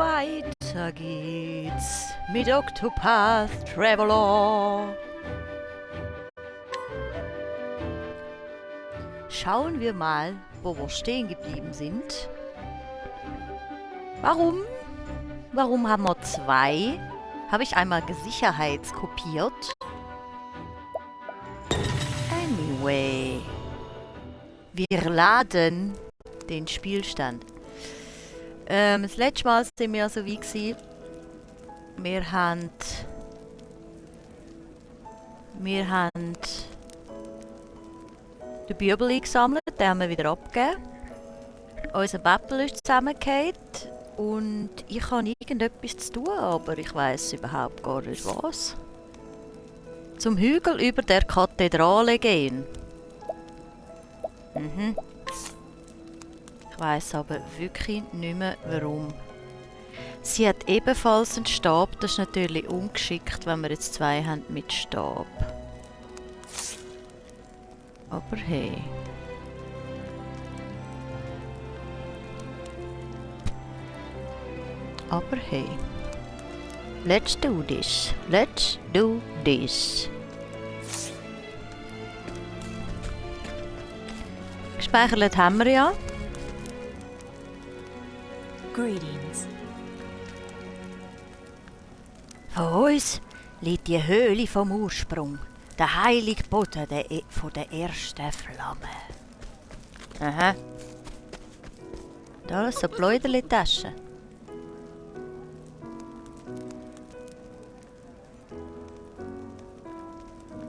Weiter geht's mit Octopath Traveler. Schauen wir mal, wo wir stehen geblieben sind. Warum? Warum haben wir zwei? Habe ich einmal gesicherheitskopiert? Anyway. Wir laden den Spielstand. Das letzte Mal sind wir so wie gewesen. Wir haben den Bübel eingesammelt, den haben wir wieder abgegeben. Unser Battle ist zusammengefallen und ich habe irgendetwas zu tun, aber ich weiss überhaupt gar nicht was. Zum Hügel über der Kathedrale gehen. Ich weiss aber wirklich nicht mehr warum. Sie hat ebenfalls einen Stab, das ist natürlich ungeschickt, wenn wir jetzt zwei haben mit Stab. Aber hey. Aber hey. Let's do this. Let's do this. Gespeichert haben wir ja. Greetings. Vor uns liegt die Höhle vom Ursprung, der heilige Boden von der ersten Flamme. Aha. Da ist so Bläuderli-Tasche.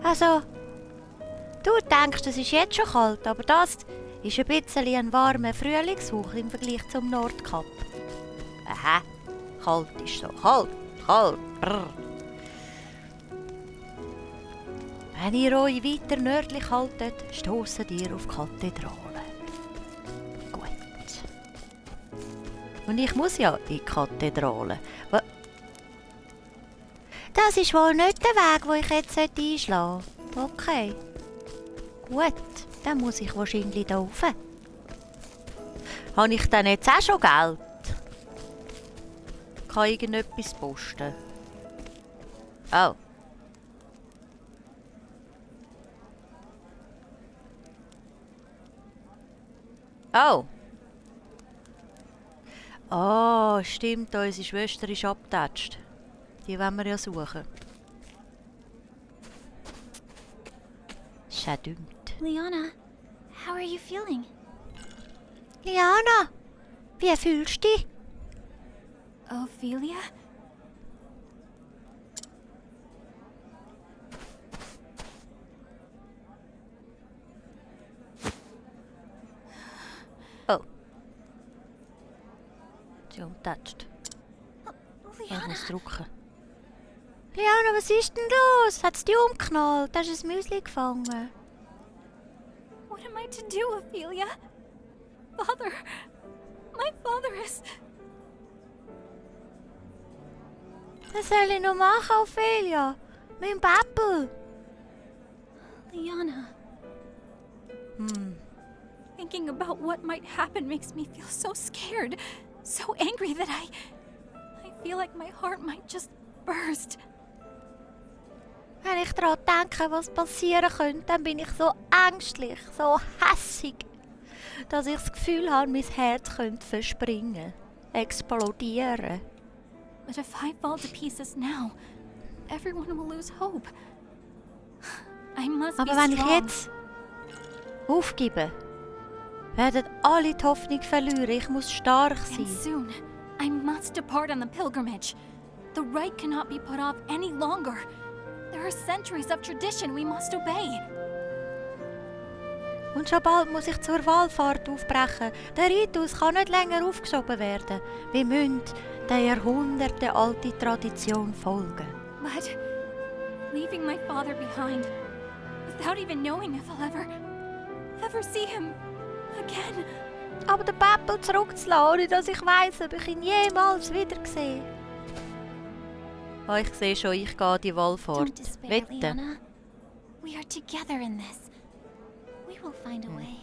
Also, du denkst, es ist jetzt schon kalt, aber das ist ein bisschen ein warmer Frühlingshauch im Vergleich zum Nordkap. Aha, kalt ist so kalt, brr. Wenn ihr euch weiter nördlich haltet, stösst ihr auf Kathedrale. Gut. Und ich muss ja in die Kathedrale. Das ist wohl nicht der Weg, den ich jetzt einschlagen sollte. Okay. Gut, dann muss ich wahrscheinlich da rauf. Habe ich denn jetzt auch schon Geld? Kann ich irgendetwas posten? Oh. Oh. Ah, stimmt, unsere Schwester ist abgetatscht. Die wollen wir ja suchen. Schade. Liana, how are you feeling? Liana, wie fühlst du dich? Ophelia? Oh. Sie umtatscht. Ich Liana, muss drücken. Liana, was ist denn los? Hat's dich umgeknallt? Hast du ein Müsli gefangen? what am I to do, Ophelia? Father, my father is... Was soll ich noch machen, Ophelia? Mein Pappel. Liana, thinking about what might happen makes me feel so scared, so angry that I feel like my heart might just burst. Wenn ich daran denke, was passieren könnte, dann bin ich so ängstlich, so hässig, dass ich das Gefühl habe, mein Herz könnte verspringen, explodieren. But if I fall to pieces now, everyone will lose hope. I must Aber be wenn ich strong. jetzt aufgebe, werden alle die Hoffnung verlieren. Ich muss stark And sein. soon, I must depart on the pilgrimage. The rite cannot be put off any longer. There are centuries of tradition we must obey. Und schon bald muss ich zur Wallfahrt aufbrechen. Der Ritus kann nicht länger aufgeschoben werden. Wir müssen der jahrhundertealte Tradition folgen. But leaving my father behind, without even knowing if I'll ever see him again. Aber den Pappel zurückzulassen, ohne dass ich weiss, ob ich ihn jemals wieder sehe. Oh, ich sehe schon, ich gehe an die Wallfahrt. Don't despair, Wette. Liana. We are together in this. We will find a way.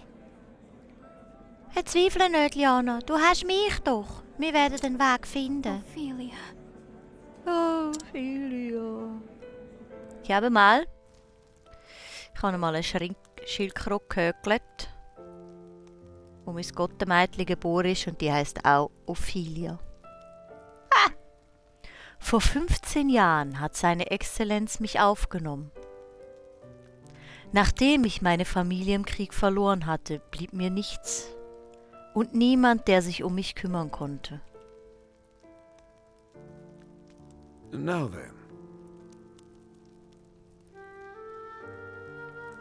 Zweifle nicht, Liana. Du hast mich doch. Wir werden den Weg finden. Ophelia. Oh, Ophelia. Ich habe mal eine Schildkröte gehökelt, wo mein Gottenmädchen geboren ist und die heisst auch Ophelia. Ha! Vor 15 Jahren hat seine Exzellenz mich aufgenommen. Nachdem ich meine Familie im Krieg verloren hatte, blieb mir nichts und niemand, der sich um mich kümmern konnte. Now then.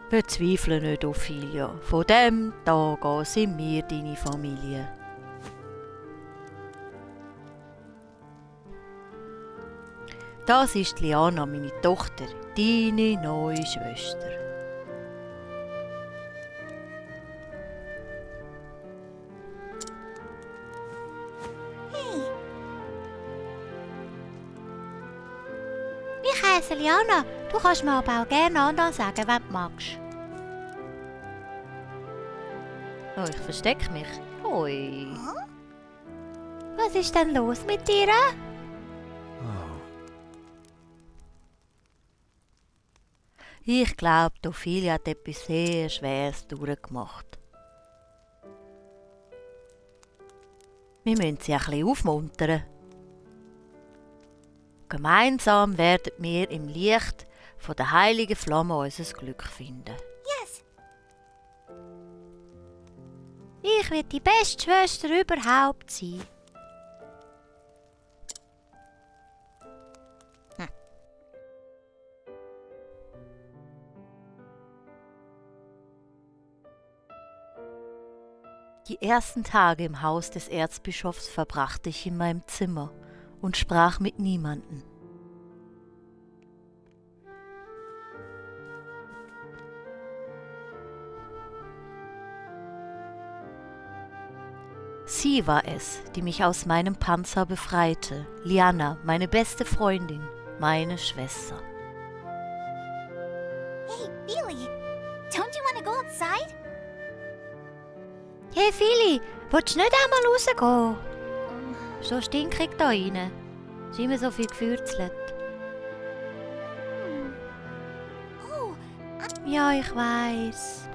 Bezweifle nicht, Ophelia. Von dem Tag an sind wir deine Familie. Das ist Liana, meine Tochter, deine neue Schwester. Ich heiße Liana. Du kannst mir aber auch gerne anderen sagen, wenn du magst. Oh, ich verstecke mich. Ui. Was ist denn los mit dir? Oh. Ich glaube, Ophelia hat etwas sehr Schweres durchgemacht. Wir müssen sie ein bisschen aufmuntern. Gemeinsam werden wir im Licht von der heiligen Flamme unser Glück finden. Yes. Ich will die beste Schwester überhaupt sein. Die ersten Tage im Haus des Erzbischofs verbrachte ich in meinem Zimmer und sprach mit niemandem. Sie war es, die mich aus meinem Panzer befreite. Liana, meine beste Freundin, meine Schwester. Hey, Billy. Don't you want to go outside? Hey Philly, willst du nicht einmal rausgehen? So stinkig da rein. Es ist immer so viel gefürzelt. Oh, Ja, ich weiss.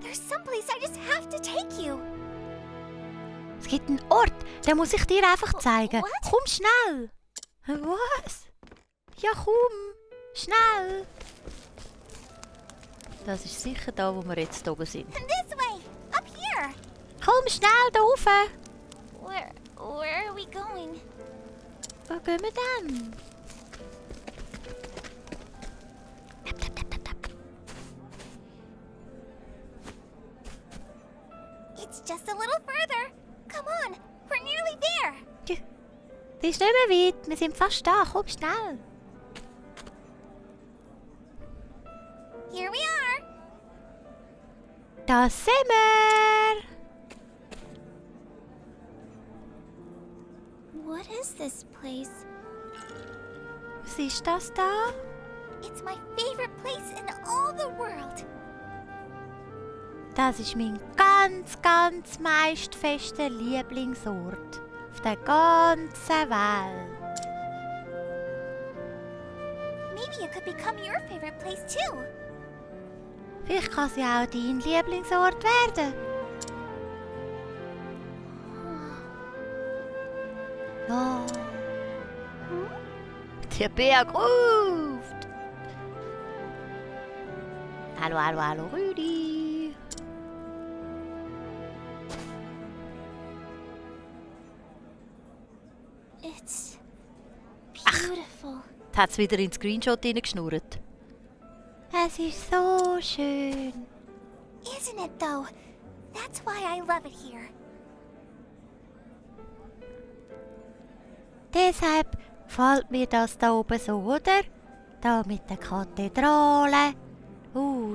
there's someplace I just have to take you. Es gibt einen Ort, den muss ich dir einfach zeigen. What? Komm schnell. Was? Ja, komm. Schnell. Das ist sicher da, wo wir jetzt oben sind. This way. Up here. Komm schnell da rauf. Where are we going? Wo gehen wir denn? It's just a little further. Come on. We're nearly there. Das ist nicht mehr weit. Wir sind fast da. Komm schnell. Here we are. Da sind wir. What is this place? Was ist das da? It's my favorite place in all the world. Das ist mein ganz meistfester Lieblingsort auf der ganzen Welt. Maybe it could become your favorite place too. Vielleicht kann sie auch dein Lieblingsort werden. Oh. Der Bär ruft. Hallo, Rüdi. It's beautiful. Jetzt hat es wieder in den Screenshot hineingeschnurrt. Es ist so schön. Isn't it though? That's why I love it here. Deshalb gefällt mir das da oben so, oder? Da mit der Kathedrale.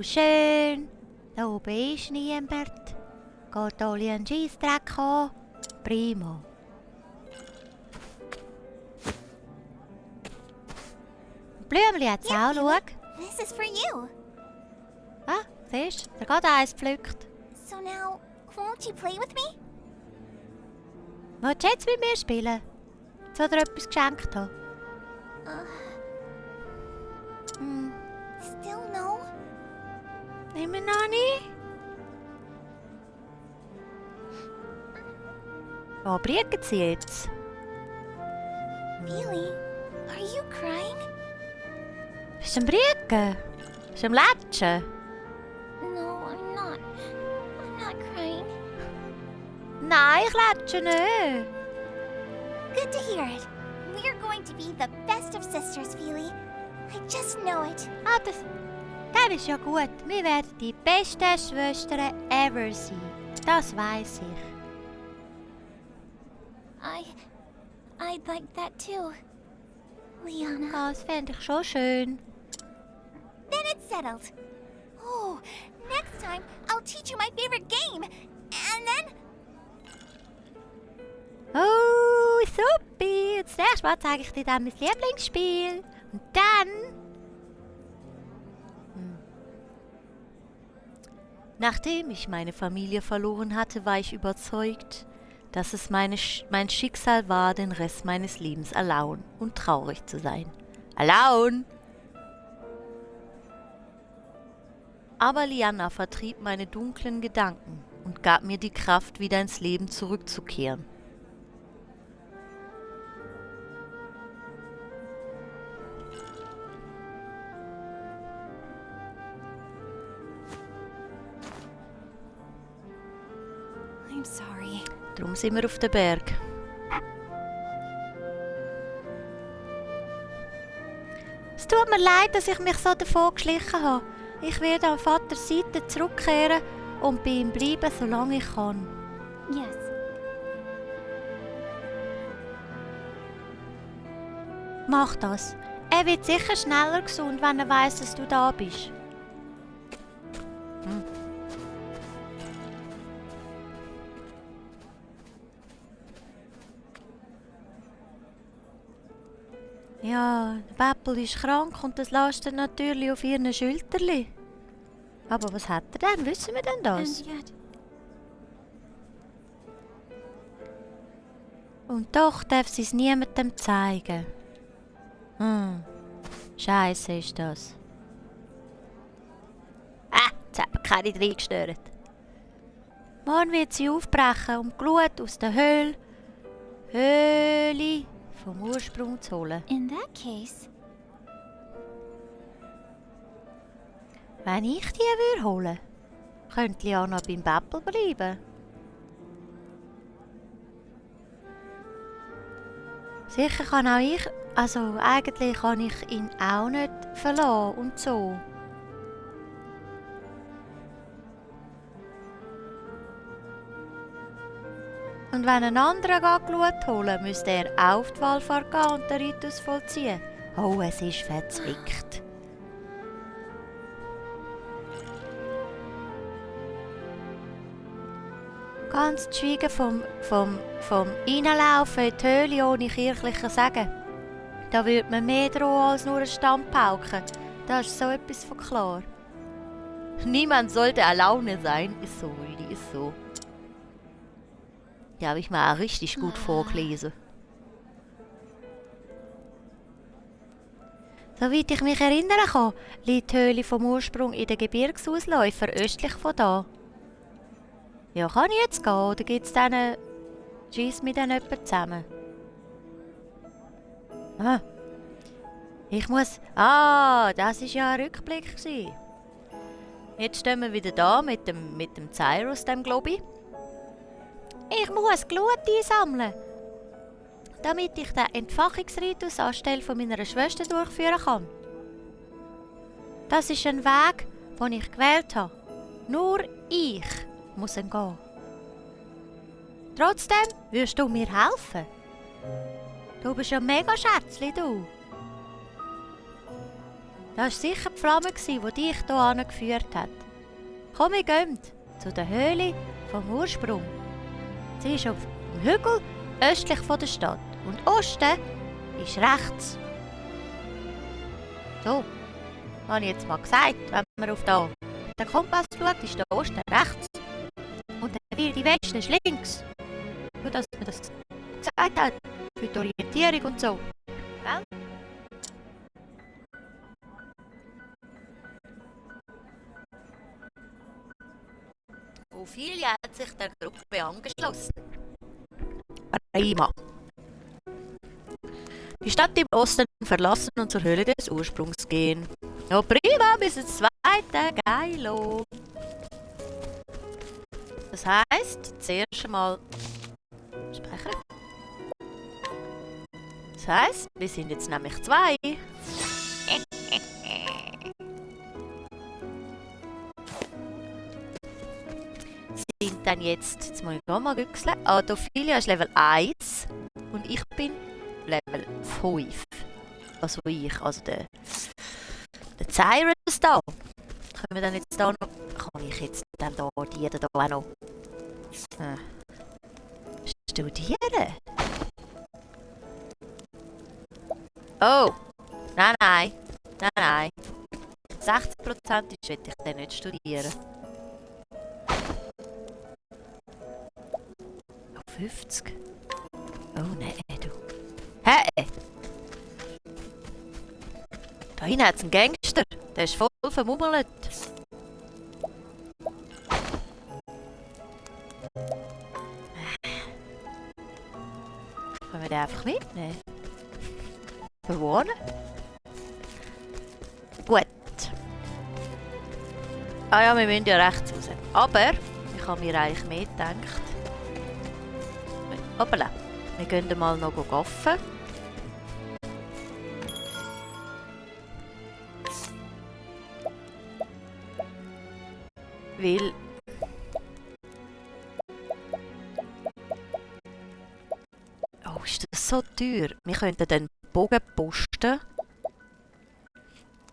Schön. Da oben ist niemand. Geht alle einen Scheissdreck an. Prima. Blümchen hat's auch, schau. This is for you. Ah, Siehst du, der geht eins gepflückt. So now, won't you play with me? Willst du jetzt mit mir spielen? Soll dir etwas geschenkt haben? Still no? Immer noch nicht? Wo briegen sie jetzt? Feely, are you crying? Bist du am Briegen? Bist du am Lätschen? No, I'm not. I'm not crying. Nein, ich lätsche nicht. Good to hear it. We're going to be the best of sisters, Feely. I just know it. Ah, das ist ja gut. Wir werden die besten Schwestern ever sein. Das weiss ich. I'd like that too. Liana. Das fände ich schon schön. Then it's settled. Oh, next time I'll teach you my favorite game. And then... Oh, super. Und das nächste Mal zeige ich dir dann mein Lieblingsspiel. Und dann... Nachdem ich meine Familie verloren hatte, war ich überzeugt, dass es mein Schicksal war, den Rest meines Lebens alone und traurig zu sein. Alone! Aber Liana vertrieb meine dunklen Gedanken und gab mir die Kraft, wieder ins Leben zurückzukehren. I'm sorry. Darum sind wir auf dem Berg. Es tut mir leid, dass ich mich so davon geschlichen habe. Ich werde an Vaters Seite zurückkehren und bei ihm bleiben, solange ich kann. Yes. Mach das. Er wird sicher schneller gesund, wenn er weiss, dass du da bist. Ja, der Beppel ist krank und das lastet natürlich auf ihren Schulterli. Aber was hat er denn? Wissen wir denn das? And yet, Und doch darf sie es niemandem zeigen. Scheiße ist das. Jetzt hat mir keine reingestört. Morgen wird sie aufbrechen, um Glut aus der Höhle vom Ursprung zu holen. in that case, Wenn ich die würde holen, könnte Liana beim Beppel bleiben. Sicher kann auch ich, also eigentlich kann ich ihn auch nicht verlassen und so. Und wenn ein anderer Glut holen, müsste er auch auf die Wallfahrt gehen und den Ritus vollziehen. Oh, es ist verzwickt. Ganz zu schweigen vom Reinlaufen in die Höhle ohne kirchlicher Sagen. Da würde man mehr drohen als nur ein Stammpauken. Da ist so etwas von klar. Niemand sollte alleine sein. Ist so, Rüdi, ist so. Die habe ich mir auch richtig gut vorgelesen. Soweit ich mich erinnern kann, liegt die Höhle vom Ursprung in den Gebirgsausläufern östlich von da. Ja, kann ich jetzt gehen oder gibt es dann Tschüss mit den jemandem zusammen? Ich muss... das war ja ein Rückblick gewesen. Jetzt stehen wir wieder da mit dem Cyrus, dem Globi. Ich muss Glut einsammeln, damit ich den Entfachungsritus anstelle von meiner Schwester durchführen kann. Das ist ein Weg, den ich gewählt habe. Nur ich muss ihn gehen. Trotzdem wirst du mir helfen. Du bist ja mega Schätzli, du. Das war sicher die Flamme, die dich hier angeführt hat. Komm, wir gehen zu der Höhle vom Ursprung. Sie ist auf dem Hügel östlich von der Stadt und Osten ist rechts. So, habe ich jetzt mal gesagt, wenn wir auf Der Kompass schaut, ist der Osten rechts. Und der wilde Westen ist links. Nur, dass man das gesagt hat. Für die Orientierung und so. Gell? Ophelia hat sich der Gruppe angeschlossen. Prima. Die Stadt im Osten verlassen und zur Höhle des Ursprungs gehen. Oh prima, bis ins zweite Geilo. Das heisst, zuerst einmal speichern. Das heisst, wir sind jetzt nämlich 2. Sind dann jetzt muss ich noch mal güchseln. Die Ophelia ist Level 1 und ich bin Level 5. Also der Cyrus da. Können wir dann jetzt da noch... Kann ich jetzt dann da die da auch noch... studieren? Oh! Nein. 60% ist, will ich dann nicht studieren. Oh, 50? Oh nein, du. Hä? Da hinten hat es einen Gangster. Der ist voll vermummelt. Können wir den einfach mitnehmen? Bewohnen? Gut. Ah ja, wir müssen ja rechts raus. Aber, ich habe mir eigentlich mehr gedacht. Hoppala. Wir gehen mal noch gaffen. Weil... Oh, ist das so teuer? Wir könnten den Bogen posten.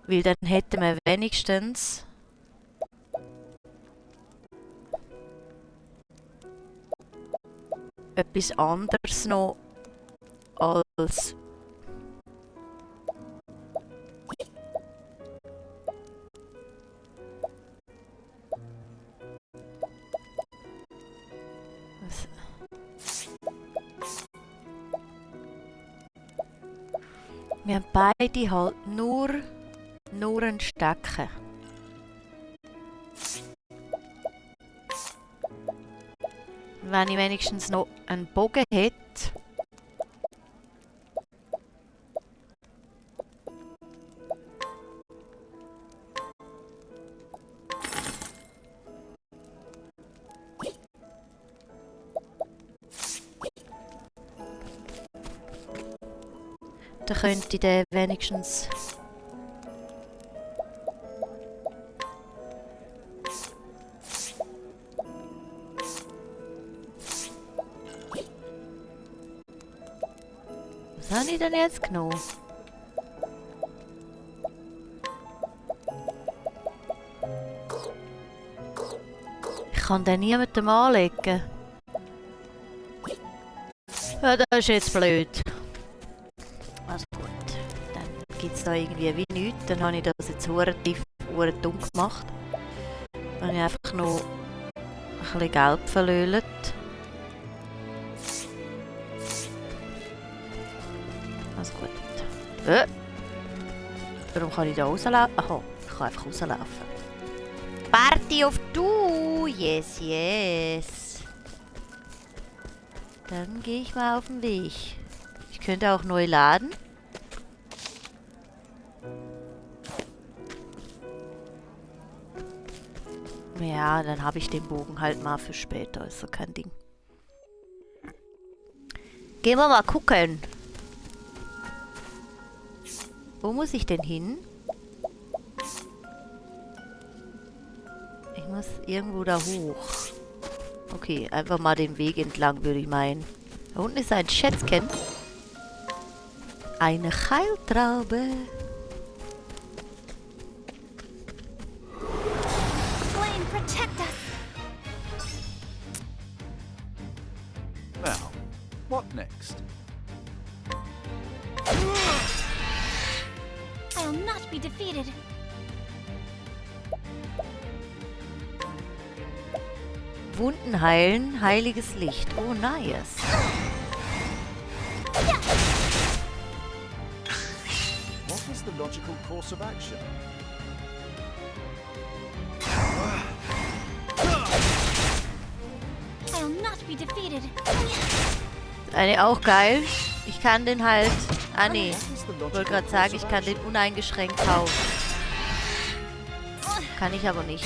Weil dann hätten wir wenigstens... etwas anderes noch als... Wir haben beide halt nur einen Stecken. Wenn ich wenigstens noch einen Bogen hätte. Dann könnte der wenigstens... Was habe ich denn jetzt genommen? Ich kann den niemandem anlegen. Ja, das ist jetzt blöd. Also gut, dann gibt es da irgendwie wie nichts. Dann habe ich das jetzt verdammt dumm gemacht. Dann habe ich einfach noch ein bisschen Gelb verlöhlt. Also gut. Warum kann ich da rauslaufen? Aha, ich kann einfach rauslaufen. Party of du! Yes, yes. Dann gehe ich mal auf den Weg. Ich könnte auch neu laden. Ja, dann habe ich den Bogen halt mal für später. Ist so kein Ding. Gehen wir mal gucken. Wo muss ich denn hin? Ich muss irgendwo da hoch. Okay, einfach mal den Weg entlang, würde ich meinen. Da unten ist ein Schätzchen. Eine Heiltraube. Flame, protect us! Now, what next? I'll not be defeated. Wunden heilen, heiliges Licht. Oh, nice. What is the logical course of action? I'll not be defeated. Eine auch geil. Ich kann den halt... Ah nee, What is the ich logical wollte gerade course sagen, of ich kann action? den uneingeschränkt kaufen. Kann ich aber nicht.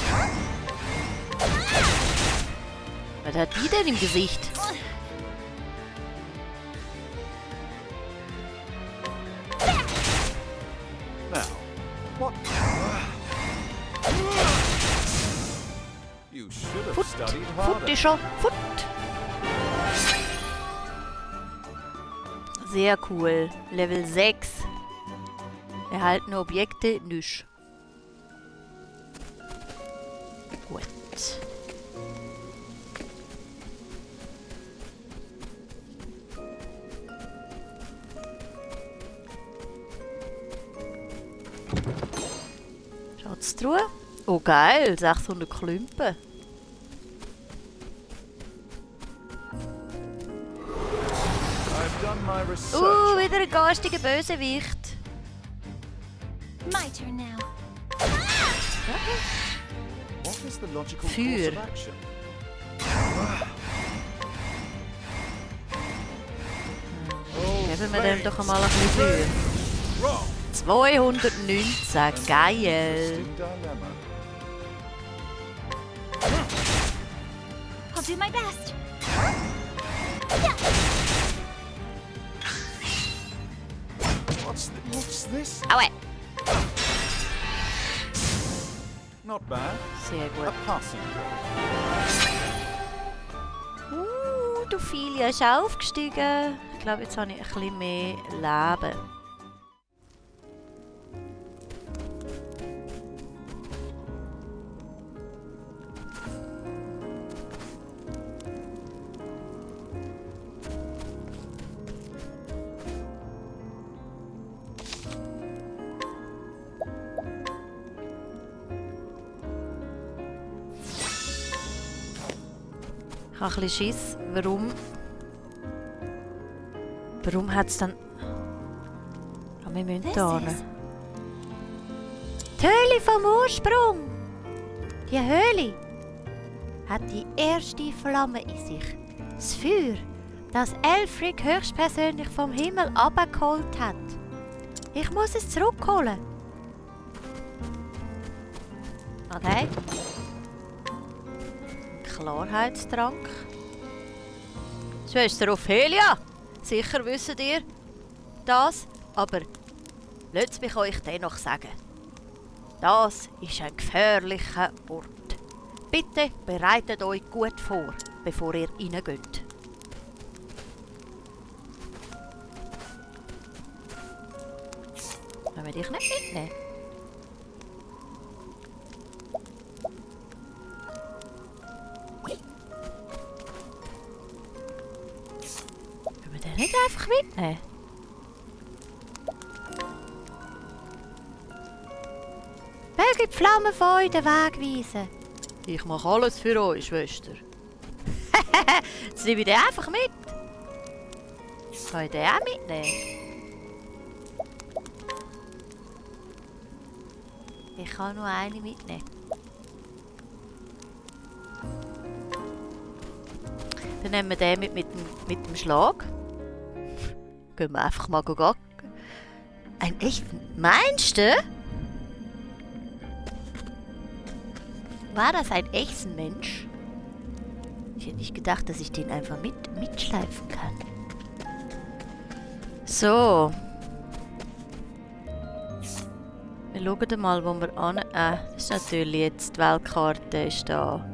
Was hat die denn im Gesicht? Now, what? You should have Foot. studied Foot harder. ist schon. Foot. Sehr cool. Level 6. Erhaltene Objekte nüsch. Gut. Schatztruhe. Oh geil, 600 Klümpen. I've done my research. Wieder ein garstiger Bösewicht. My turn now. What is the logical Vuur. course of action? Geben wir dem doch einmal ein bisschen Feuer. Wrong. 219, geil. Interesting dilemma. I'll do my best. What's this? Aua. Not bad. Sehr A gut. passing. Du Filia ist auch aufgestiegen. Ich glaube, jetzt habe ich ein bisschen mehr Leben. Ich habe ein bisschen Schiss. Warum hat es dann... Ah, wir müssen This da is- hin. Die Höhle vom Ursprung! Die Höhle hat die erste Flamme in sich. Das Feuer, das Elfric höchstpersönlich vom Himmel abgeholt hat. Ich muss es zurückholen. Okay. Klarheitstrank. Schwester Ophelia! Sicher wisst ihr das, aber lasst mich euch dennoch sagen. Das ist ein gefährlicher Ort. Bitte bereitet euch gut vor, bevor ihr reingeht. Wollen wir dich nicht mitnehmen? Können wir den nicht einfach mitnehmen? Möge die Flamme von euch den Weg weisen. Ich mache alles für euch, Schwester. Jetzt nehme ich den einfach mit. Kann ich den auch mitnehmen? Ich kann nur eine mitnehmen. Dann nehmen wir den mit dem Schlag. Gehen wir einfach mal gacken. Ein echt... Meinst du? War das ein echter Mensch? Ich hätte nicht gedacht, dass ich den einfach mitschleifen kann. So. Wir schauen mal, wo wir an... das ist natürlich jetzt... Die Weltkarte ist da.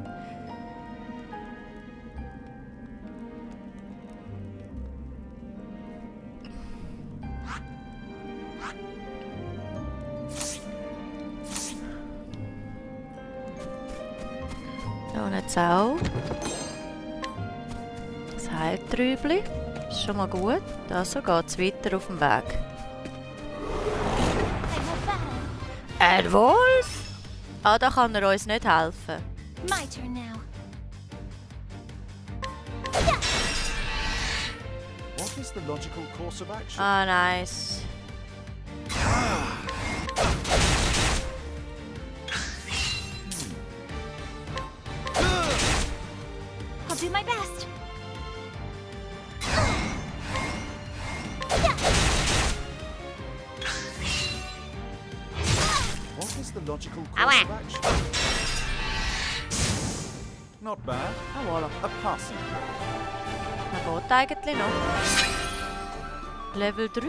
Da unten auch. Das Heiltrübli. Ist schon mal gut. Also geht es weiter auf dem Weg. I will battle. Ein Wolf? Ah, da kann er uns nicht helfen. My turn now. What is the logical course of action? Ah, nice. I'll do my best. What is the logical Aua. course of action? Not bad. Ah, voilà. A passing. Na geht eigentlich noch. Level 3.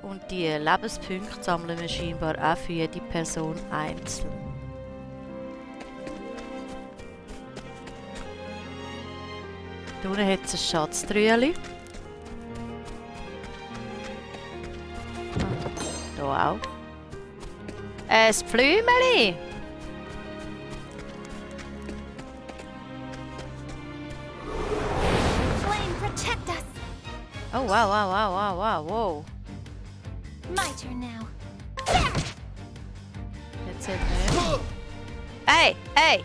Und die Lebenspunkte sammeln wir scheinbar auch für jede Person einzeln. Hier unten hat es ein Schatztrüeli. Hier auch. Ein Pflümeli! Flame, protect us. Oh, wow, wow, wow, wow, wow, wow. My turn now. Jetzt hat er... Hey, hey!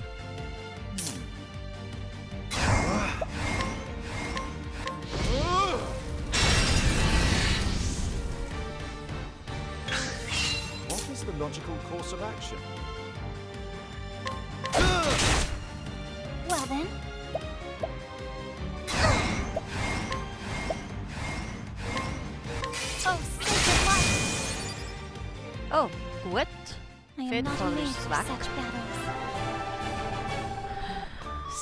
What is the logical course of action? Well then. Oh, sacred light. Oh, gut. I Fit am not for made this for whack. such battles.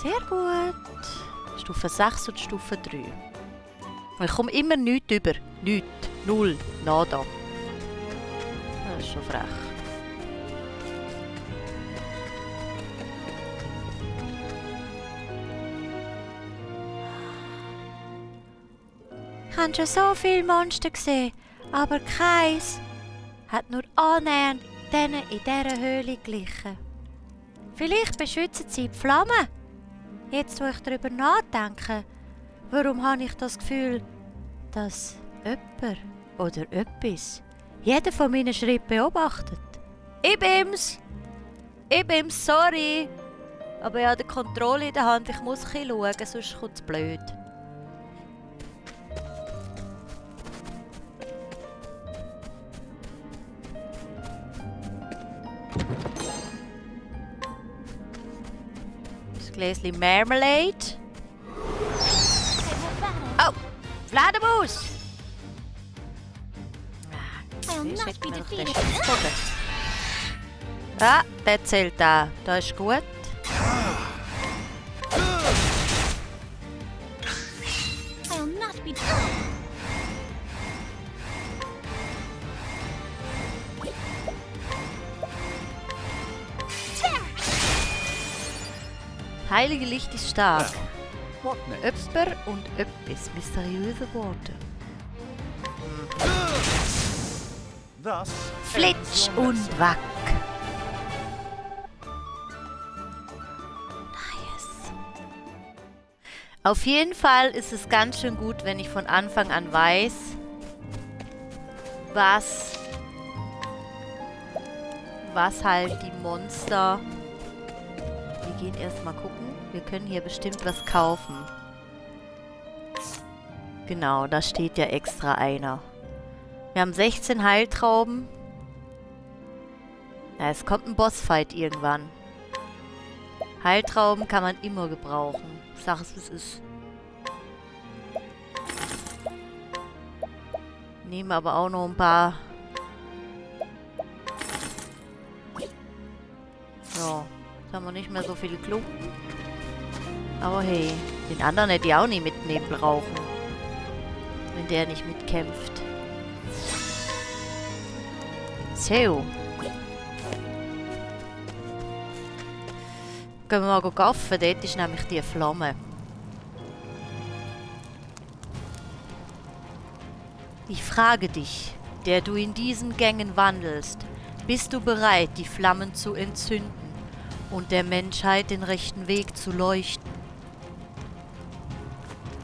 Sehr gut. Stufe 6 und Stufe 3. Und ich komme immer nichts über. Nichts. Null. Nada. Das ist schon frech. Ich habe schon so viele Monster gesehen, aber keins hat nur annähernd denen in dieser Höhle glichen. Vielleicht beschützen sie die Flammen. Jetzt, wo ich darüber nachdenke, warum habe ich das Gefühl, dass jemand oder etwas jeden von meinen Schritten beobachtet? Ich bin's! Ich bin's, sorry! Aber ich habe die Kontrolle in der Hand, ich muss ein bisschen schauen, sonst kommt es blöd. Das Gläschen Marmalade. I will battle. Oh! Fledermaus! I'll Siehst, not hätte be man doch den defeated. Schiffsbogen. Ah, der zählt auch. Das ist gut. I'll not be There! Heilige Licht ist stark. What next? Öpper und etwas mysteriöse Worte. Thus, Flitsch ends your lesson. und wack. Nice. Auf jeden Fall ist es ganz schön gut, wenn ich von Anfang an weiß, was halt die Monster... Wir gehen erstmal gucken. Wir können hier bestimmt was kaufen. Genau, da steht ja extra einer. Wir haben 16 Heiltrauben. Ja, es kommt ein Bossfight irgendwann. Heiltrauben kann man immer gebrauchen. Sag es, wie es ist. Nehmen aber auch noch ein paar. Ja, jetzt haben wir nicht mehr so viele Klumpen. Aber hey, den anderen hätte ich auch nicht mitnehmen brauchen. Wenn der nicht mitkämpft. So. Gehen wir mal gaffen, dort ist nämlich die Flamme. Ich frage dich, der du in diesen Gängen wandelst, bist du bereit, die Flammen zu entzünden und der Menschheit den rechten Weg zu leuchten?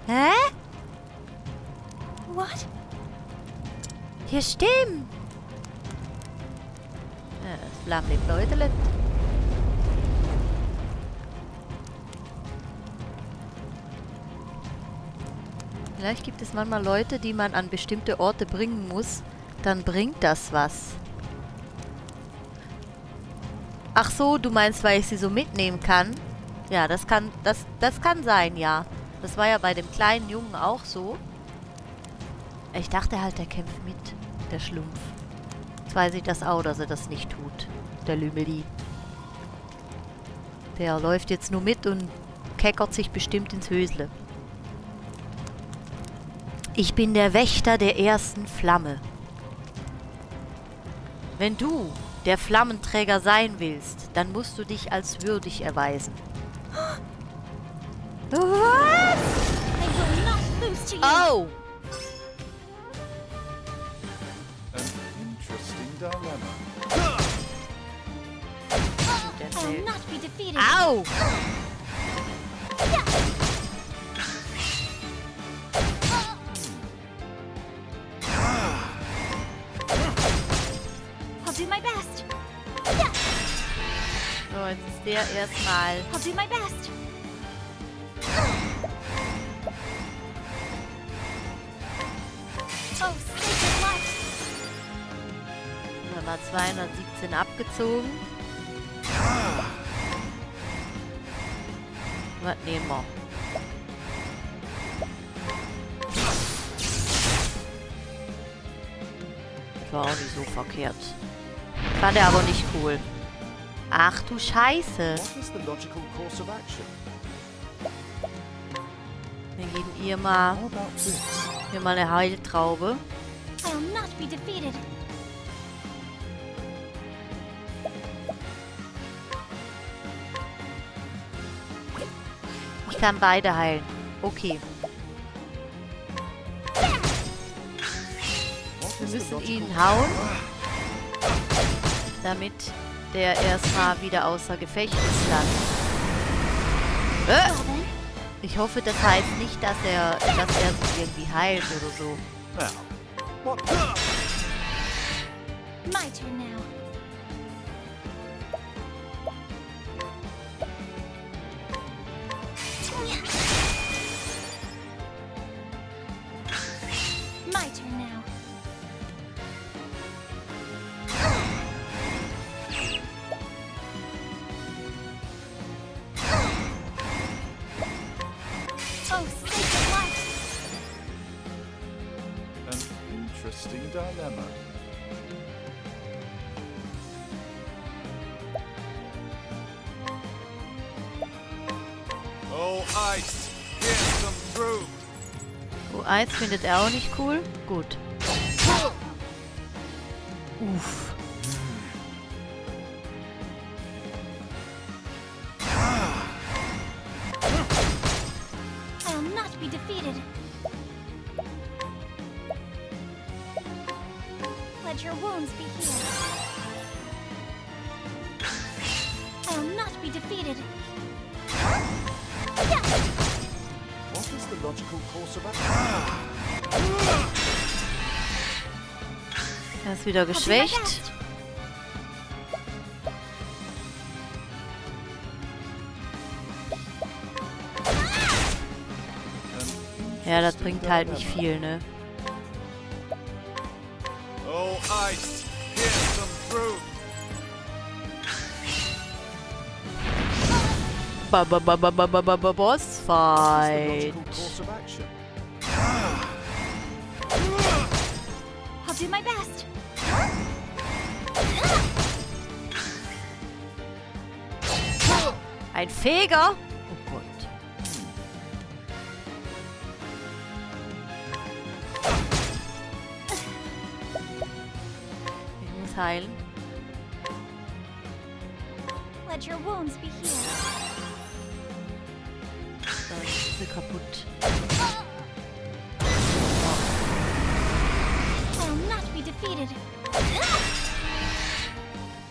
Hä? What? Hier stimmt. Ja, das Flammchen bläudert. Vielleicht gibt es manchmal Leute, die man an bestimmte Orte bringen muss. Dann bringt das was. Ach so, du meinst, weil ich sie so mitnehmen kann? Ja, das kann sein, ja. Das war ja bei dem kleinen Jungen auch so. Ich dachte halt, der kämpft mit, der Schlumpf. Jetzt weiß ich das auch, dass er das nicht tut, der Lümeli. Der läuft jetzt nur mit und keckert sich bestimmt ins Hösle. Ich bin der Wächter der ersten Flamme. Wenn du der Flammenträger sein willst, dann musst du dich als würdig erweisen. Was? I will not lose to you. Oh! An interesting dilemma. I will not be defeated. Au! I'll do my best. So, jetzt ist der erstmal. I'll do my best. Oh, sacred light. Da war 217 abgezogen. Was nehmen wir? Das war auch nicht so verkehrt. Fand er aber nicht cool. Ach du Scheiße. What is the logical course of action? Wir geben ihr mal, How about this? hier mal eine Heiltraube. I will not be defeated. Ich kann beide heilen. Okay. What Wir is the müssen logical ihn hauen, damit der erstmal wieder außer Gefecht ist dann. Well then, Ich hoffe, das heißt nicht, dass er sich irgendwie heilt oder so. Now, what? my turn now. My turn now. Oh, sacred light. An interesting dilemma. Oh, ice! Here's some through! Oh, Eis findet er auch nicht cool. Gut. Uff. I will not be defeated. Let your wounds be healed. I will not be defeated. What is the logical course of action? Er ist wieder I'll do my geschwächt. best. Ja, das bringt halt nicht viel, ne? Oh, ice! Here's some through! Boss What's the Fight. logical course of action? I'll do my best. Ein Feger? Oh Gott. Ich muss heilen. Let your wounds be healed. Dann ist sie kaputt. I will not be defeated.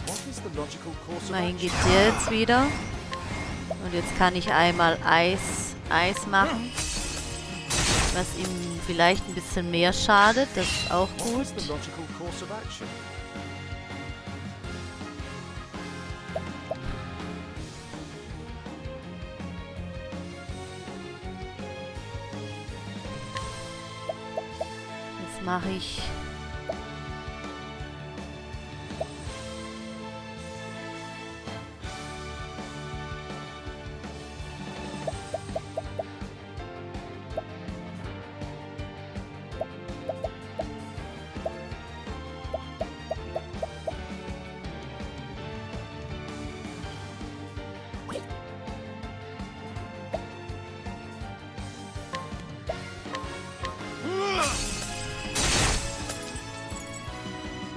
What is the logical course of Immerhin action? geht der jetzt wieder. Und jetzt kann ich einmal Eis machen. Was ihm vielleicht ein bisschen mehr schadet. Das ist auch What gut. is the logical course of action? Was mache ich?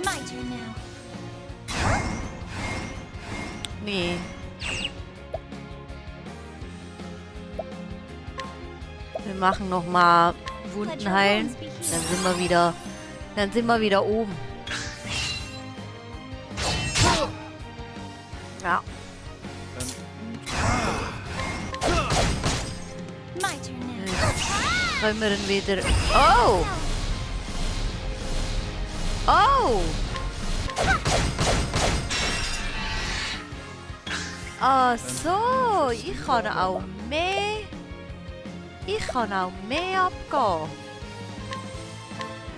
My turn now. Nee. Wir machen noch mal Wunden heilen. Dann sind wir wieder oben. Ja. My turn now. Jetzt können wir dann wieder... Oh! Oh! Ach so, ich kann auch mehr... Ich kann auch mehr abgehen.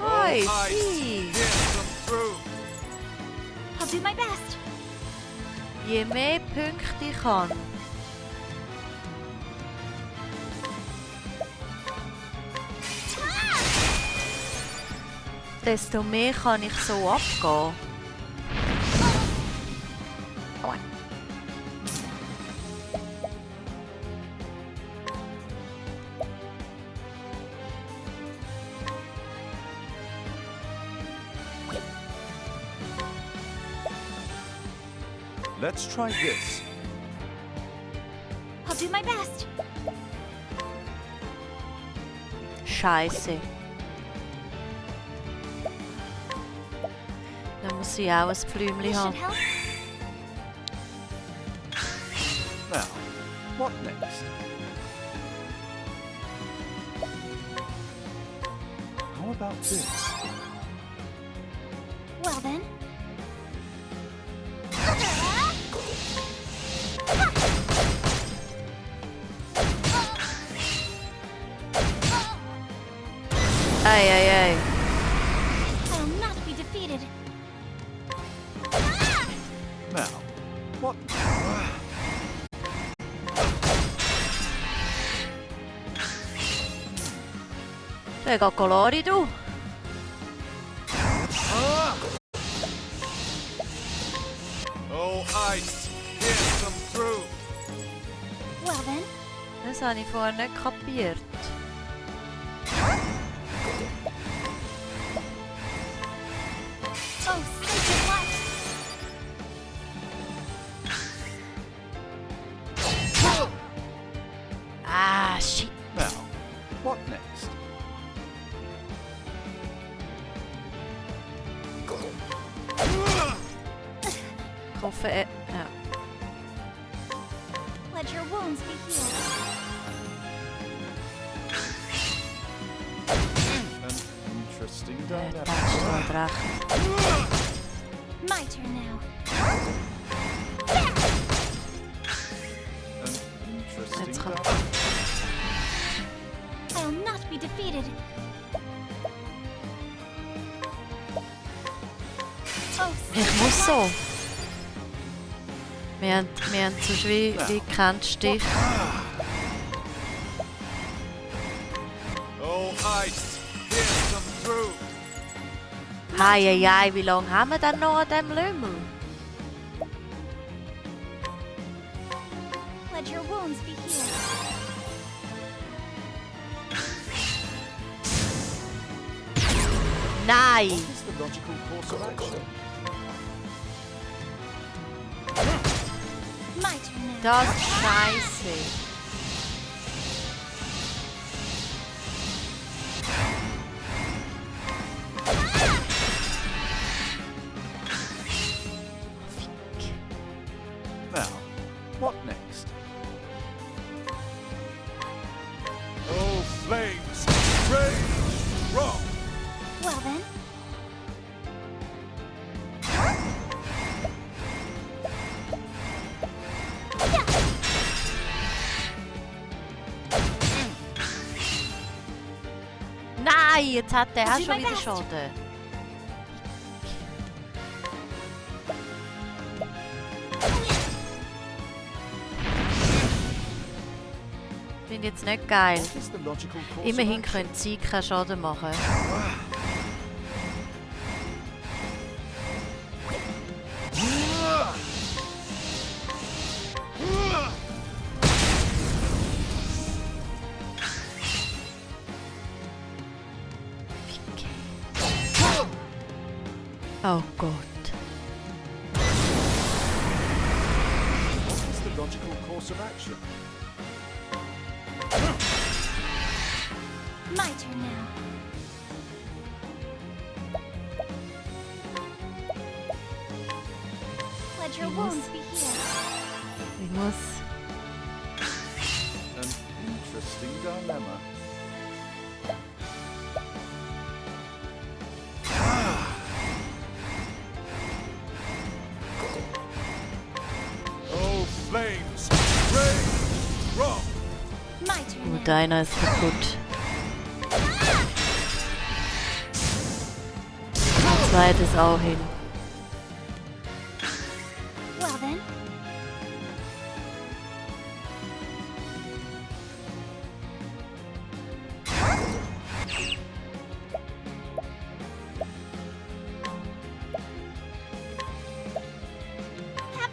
Hoi, Ice, sie. hear them through. I'll do my best. Je mehr Punkte ich habe, desto mehr kann ich so abgehen. Let's try this. I'll do my best. Scheiße. Dann muss ich auch ein Pflümchen This should haben. help. Now, what next? How about this? Well then. Ei, ei, ei. I'll not be defeated. Now, what? Der geht Colori, du. Oh, ice, hear them through. Well then. Das habe ich vorher nicht kapiert. Oh, sacred light. Ah, shit. Now, what next? Ich hoffe, ja. Let your wounds be healed. An interesting Der dynamic. Text hat recht. My turn now. An interesting Jetzt kommt- dynamic. I'll not be defeated. Oh, Ich muss so. Wir haben sonst wie keinen Stich. Oh, ice, hear them through. Hei, hei, hei, wie lange haben wir denn noch an diesem Lümmel? let your wounds be healed. Nein! What is the logical course of action? My turn now. Das ist scheiße. Now, what next? Oh, flames, rage, strong. Well then. Nein, jetzt hat der auch do schon my wieder best. Schaden. Finde jetzt nicht geil. What is the logical course of Immerhin action? können sie keinen Schaden machen. Oh Gott. What is the logical course of action? My turn now. Let your wounds be healed. Ich muss... An interesting dilemma. Oh, flames! Rain! Rock! My turn Oh, now. deiner ist kaputt. Der zweite ist auch hin. Well then. Have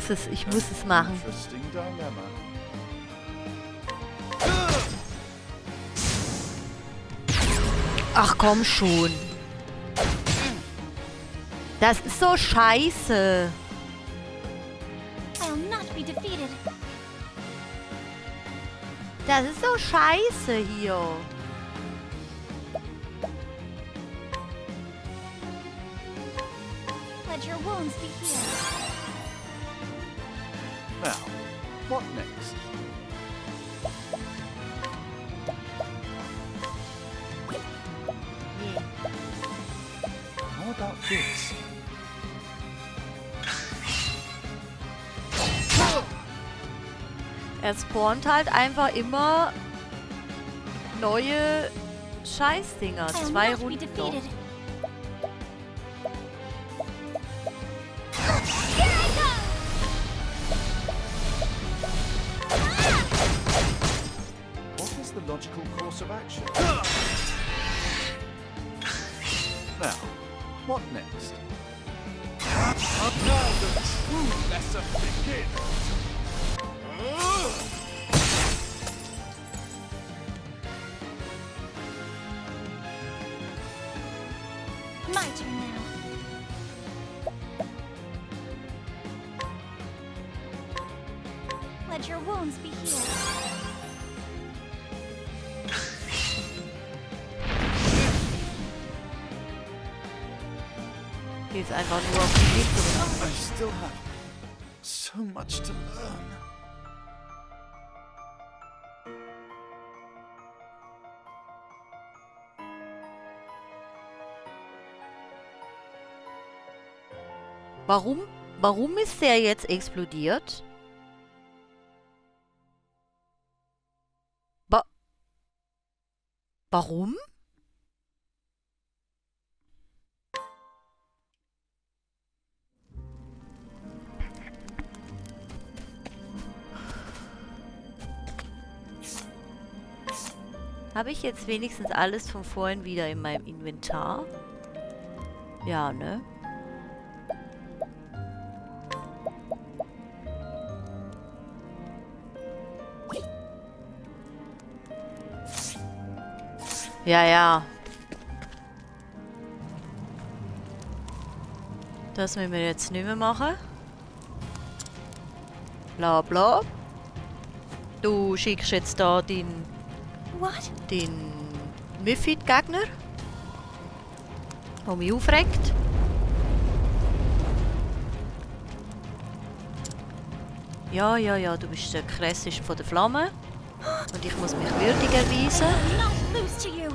this. Ich muss es machen. Interesting dilemma. Ach komm schon. Das ist so scheiße. I'll not be defeated. Das ist so scheiße hier. Let your wounds be healed. Now, what next? How about this? Er spawnt halt einfach immer neue Scheißdinger. I'll 2 not be Runden noch. defeated. Here I go! What is the logical course of action? Now, what next? Now the true lesson begins! My turn now. Let your wounds be healed. Die ist einfach nur auf die Lippe. I still have so much to learn. Warum? Warum ist der jetzt explodiert? Warum? Habe ich jetzt wenigstens alles von vorhin wieder in meinem Inventar? Ja, ne? Ja, ja. Das müssen wir jetzt nicht mehr machen. Bla bla. Du schickst jetzt da den What? Myphid-Gegner, der mich aufregt. Ja, ja, ja, du bist der krasseste von der Flamme. Und ich muss mich würdig erweisen. I'll not lose to you.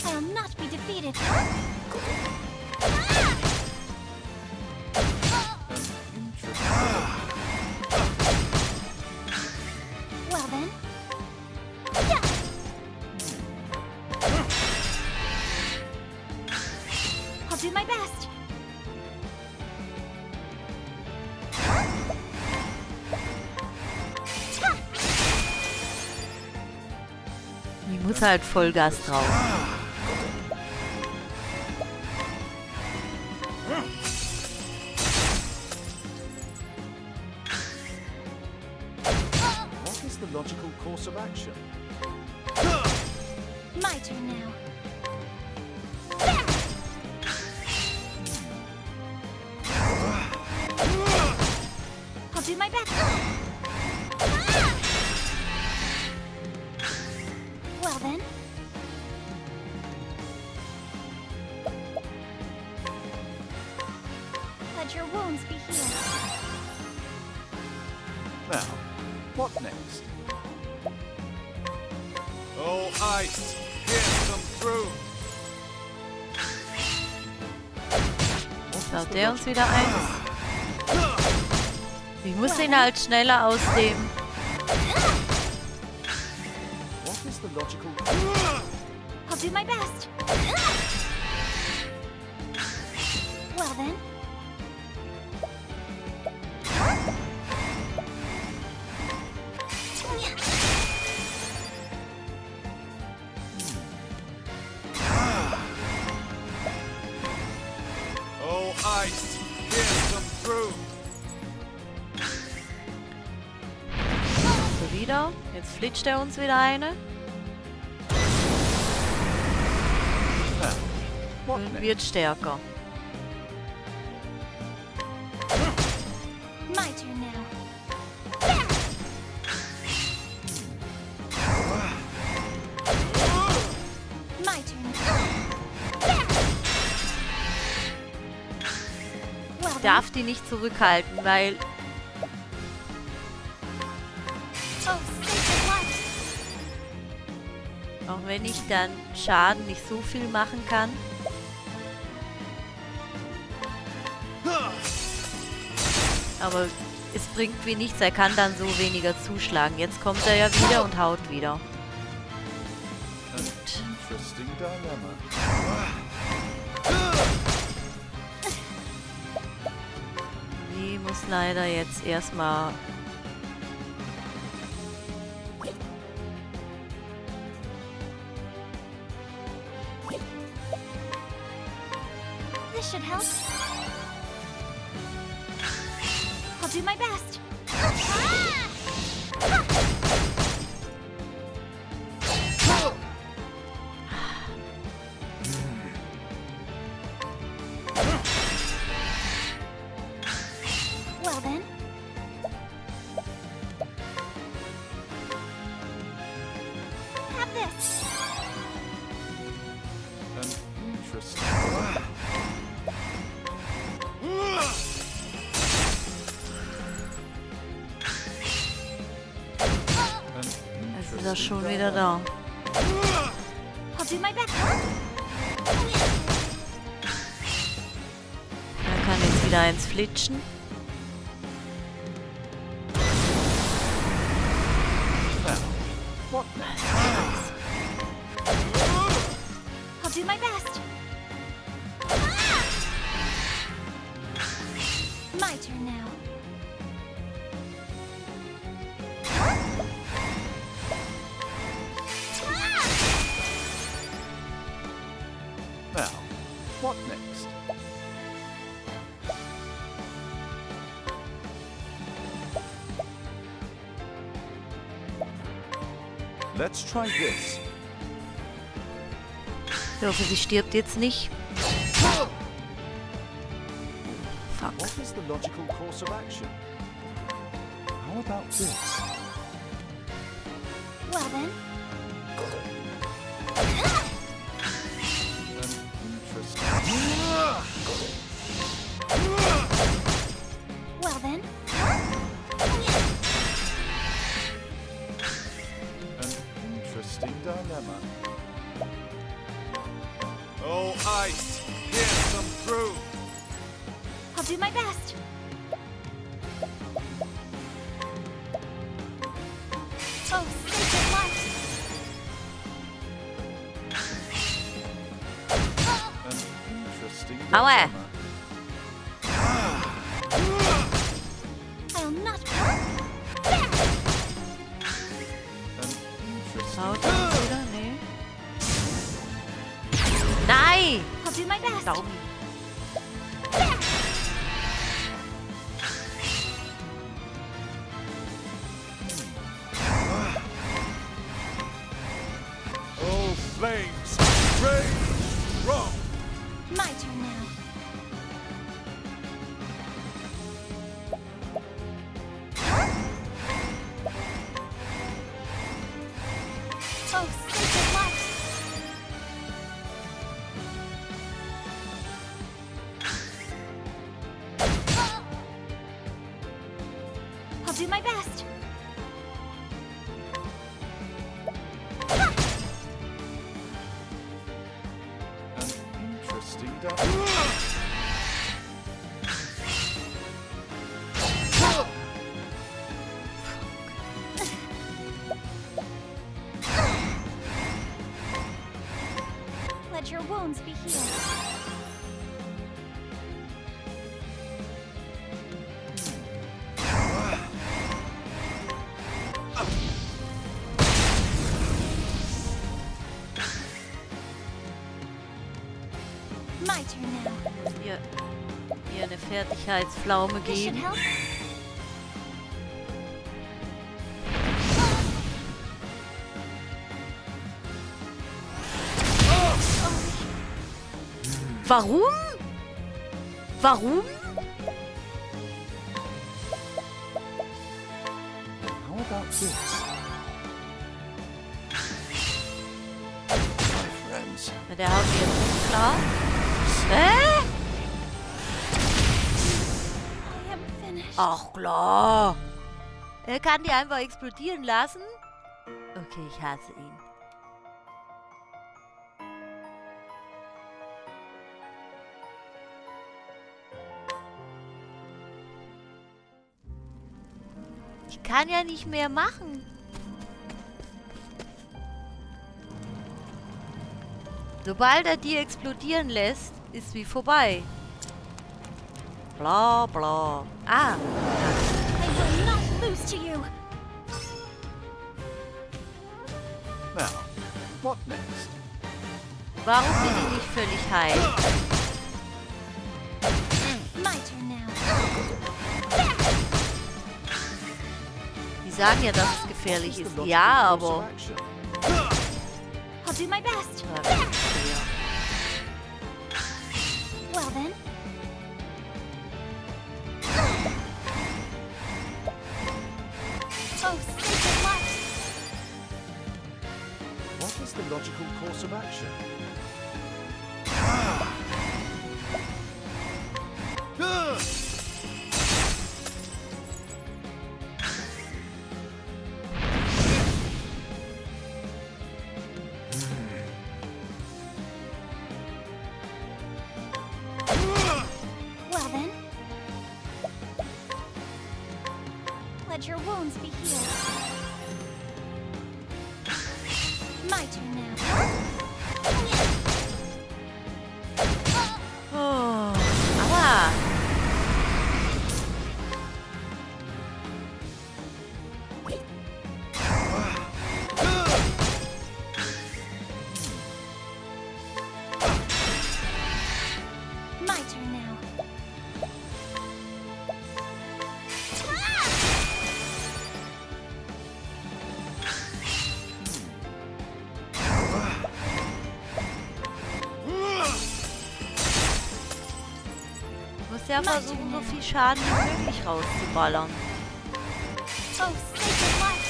I'll not be defeated. Interesting. Well Muss halt Vollgas drauf. What is the logical course of action? My turn now. I'll do my best. Well then. Let your wounds be healed. Now, what next? Oh, ice! Pierce them through! Baut der uns wieder ein? Ich muss ihn halt schneller aus dem... What is the logical... I'll do my best. Well then. Oh, ice! Pierce them through! So wieder. Jetzt flitscht er uns wieder eine. Now, what Und next? wird stärker. My turn now. My turn. Well Ich then. darf die nicht zurückhalten, weil Oh, sacred light. auch wenn ich dann Schaden nicht so viel machen kann. Aber es bringt wie nichts, er kann dann so weniger zuschlagen. Jetzt kommt er ja wieder und haut wieder. Und Interesting dilemma. die muss leider jetzt erstmal... This should help. I'll do my best. Well then. Have this. An interesting... Jetzt ist er schon wieder da. I'll do my best. Er kann jetzt wieder eins flitschen. Now, what next? I'll do my best. My turn now. Now, what next? Let's try this. Ich hoffe, sie stirbt jetzt nicht. Fuck. What is the logical course of action? How about this? Well then. An interesting... Well then. An interesting dilemma. Oh, ice! Pierce them through! I'll do my best. Oh, sacred light. An interesting Aua. dilemma. I'll not. An interesting... Haut er uns wieder? Nee. Daumi! I'll do my best. Daumi. Oh, flames! Rage! Strong! My turn now. Oh, sacred light! I'll do my best. An interesting Let your wounds be healed. My turn now. Hier eine Fertigkeitspflaume This should geben. help. Warum? Warum? How about this? My friends. Na, der haut mir jetzt klar. Hä? I am finished. Ach klar. Er kann die einfach explodieren lassen. Okay, ich hasse ihn. Ich kann ja nicht mehr machen. Sobald er die explodieren lässt, ist wie vorbei. Bla bla. Ah. I will not lose to you. Now, what next? Warum bin ich nicht völlig heil? My turn now. Die sagen ja, dass es gefährlich What's ist. the logical Ja, course of aber... action? I'll do my best. Well then. Oh, sacred light. What is the logical course of action? Well then. Let your wounds be healed. My turn now. Oh, aua. My turn now. Muss ja versuchen, so viel Schaden wie möglich rauszuballern. Oh, sacred light.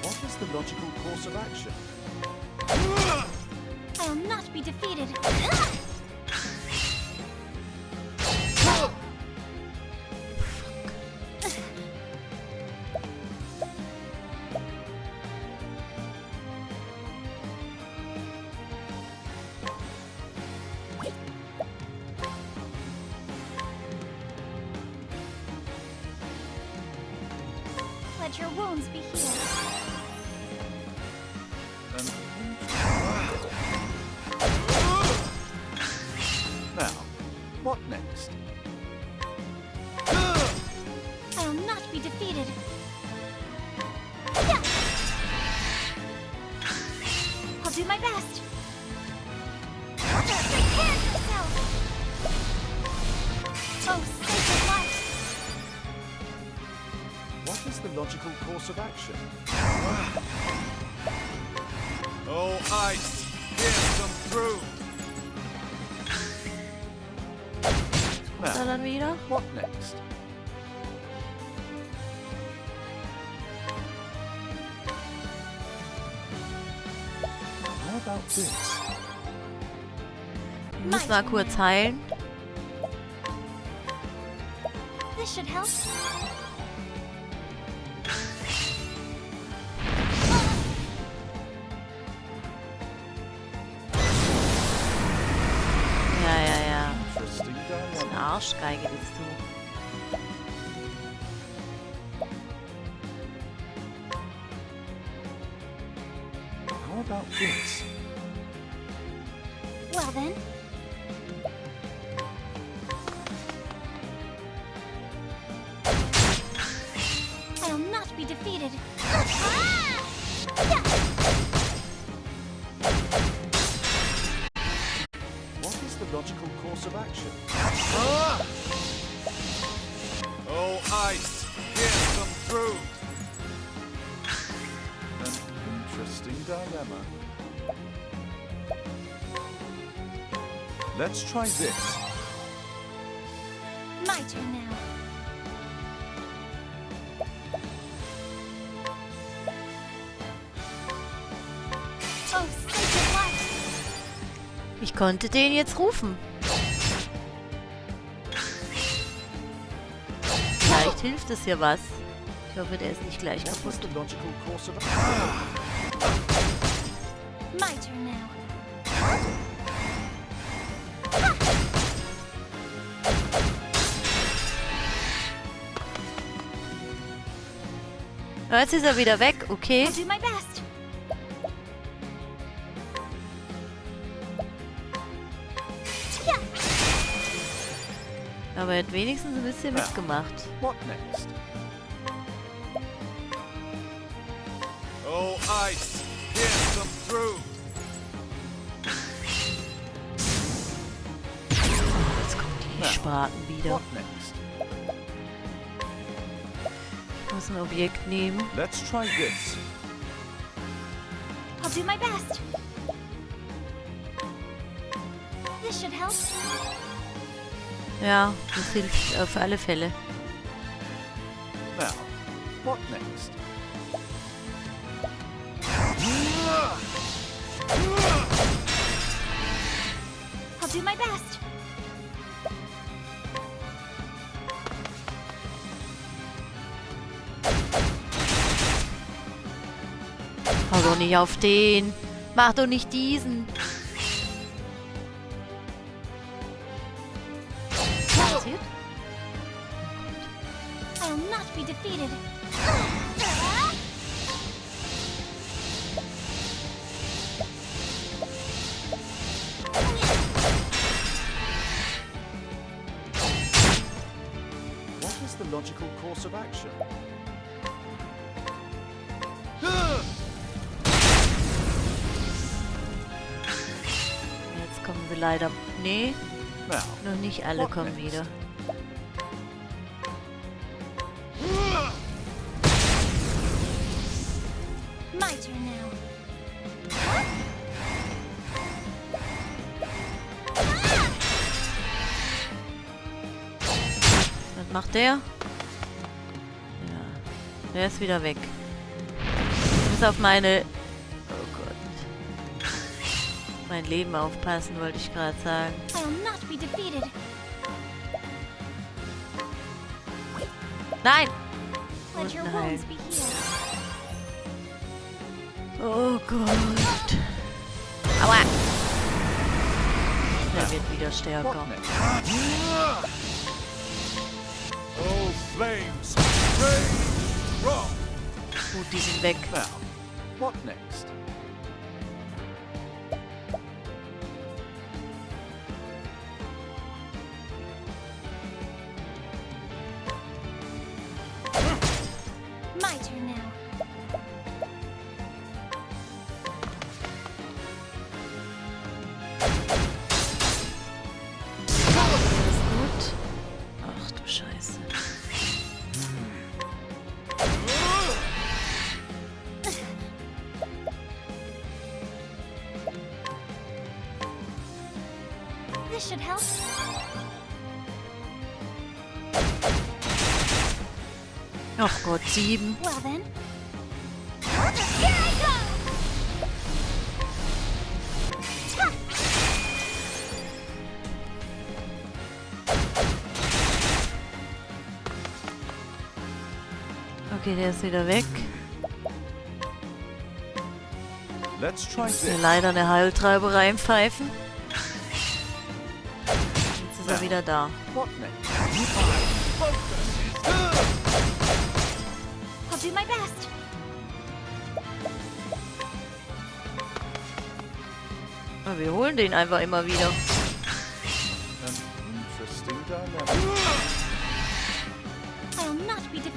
What is the logical course of action? I'll not be defeated. Let your wounds be healed. Now, what next? I'll not be defeated. do my best. Prepare yourself. Oh, sacred light. What is the logical course of action? Oh, ice! Pierce them through! Da Now, dann wieder. what next? How about this? Ich muss mal kurz heilen. This should help. Ja, ja, ja. Interesting Das ist eine dilemma. Arschgeige bist du. How about this? Well then. I'll not be defeated. What is the logical course of action? Ah! Oh, ice! Pierce them through! An interesting dilemma. Let's try this. My turn now. Oh, sacred light. Ich konnte den jetzt rufen. Vielleicht hilft es ja was. Ich hoffe, der ist nicht gleich What is kaputt. the logical course of action? My turn now. Oh, jetzt ist er wieder weg, okay. I'll do my best. Yeah. Aber er hat wenigstens ein bisschen mitgemacht. What next? Oh, ice! Pierce them through! Jetzt kommen die Spaten wieder. What next? Ich muss ein Objekt nehmen. Let's try this. I'll do my best. This should help. Ja, das hilft auf alle Fälle. Now, what next? I'll do my best. Hau doch nicht auf den. Mach doch nicht diesen. Was passiert? I'll not be defeated. What is the logical course of action? Jetzt kommen sie leider... Nee, Now, noch nicht alle What kommen next? wieder. My turn now. Was macht der? Ja, der ist wieder weg. Ich muss auf meine... Oh Gott. Mein Leben aufpassen, wollte ich gerade sagen. I'll not be defeated. Nein! Let your Nein. wounds be healed. Oh Gott. Aua! Der wird wieder what stärker. next? Oh, flames! Rage! Rock! Gut, die sind weg. Now, what next? My turn now. Ach Gott, 7. Well then. Here I go! Okay, der ist wieder weg. Let's try Muss mir this. leider eine Heiltreiber reinpfeifen. Jetzt ist er wieder da. What next? I'll do my best. Aber wir holen den einfach immer wieder. An interesting dilemma. I'll not be defeated.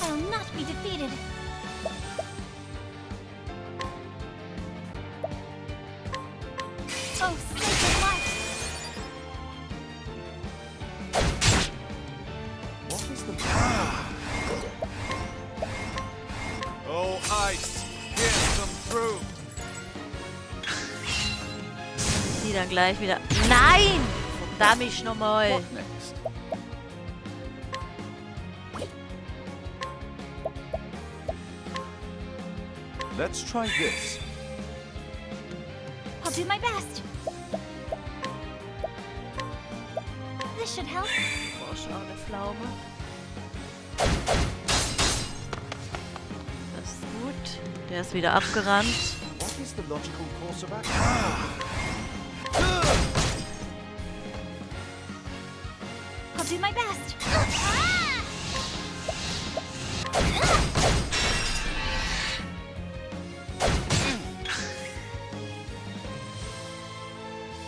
I'll not be defeated. Oh, sacred light! What is the Oh, ice! Pierce them through! Die dann gleich wieder. Nein! Verdammt nochmal. What next? Let's try this. I'll do my best. This should help. Boah, schau, eine Pflaume. Das ist gut. Der ist wieder abgerannt. What is the logical course of action? I'll do my best.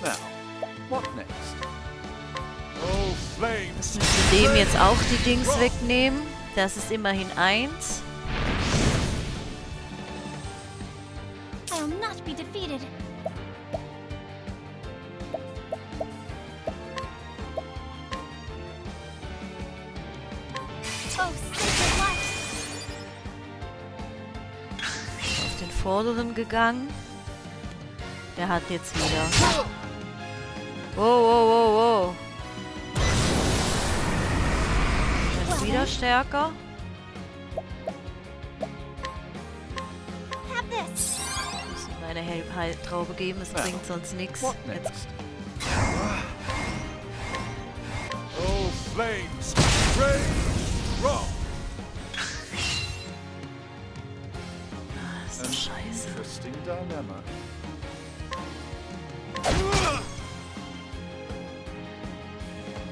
Now, what next? Oh, flames! Müssen dem jetzt auch die Dings wegnehmen. Das ist immerhin 1. I'll not be defeated. Oh, sacred light! Auf den vorderen gegangen. Der hat jetzt wieder. Wow, wow, wow, wow. Der ist wieder stärker. Have this. Ich muss ihm meine Heiltraube geben, es bringt sonst nichts. What Jetzt next? Oh, flames! Rage! Rock! ist so scheiße. Interesting dilemma.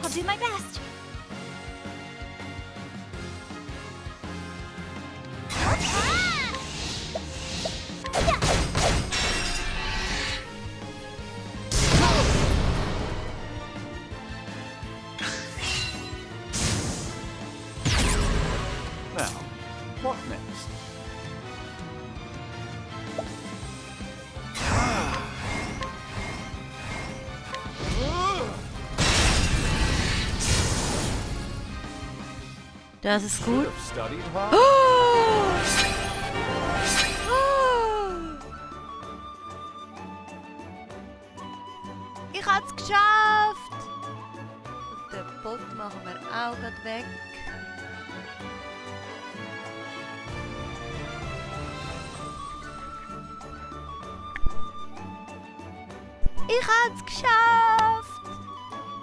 I'll do my best. Now, what next? Das ist Should gut. have studied hard. Ich hab's geschafft! Und den Bot machen wir auch grad weg. Ich hab's geschafft!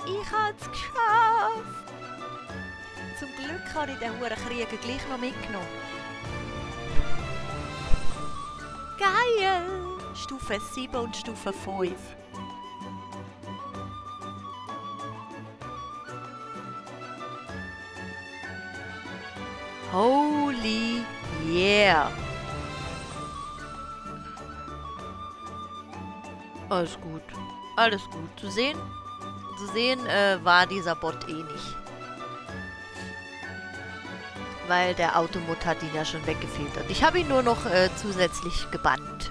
Ich hab's geschafft! Zum Glück habe ich den Hurenkrieger gleich noch mitgenommen. Geil! Stufe 7 und Stufe 5. Holy yeah! Alles gut. Alles gut. Zu sehen war dieser Bot eh nicht. Weil der Automod hat ihn ja schon weggefiltert. Ich habe ihn nur noch zusätzlich gebannt.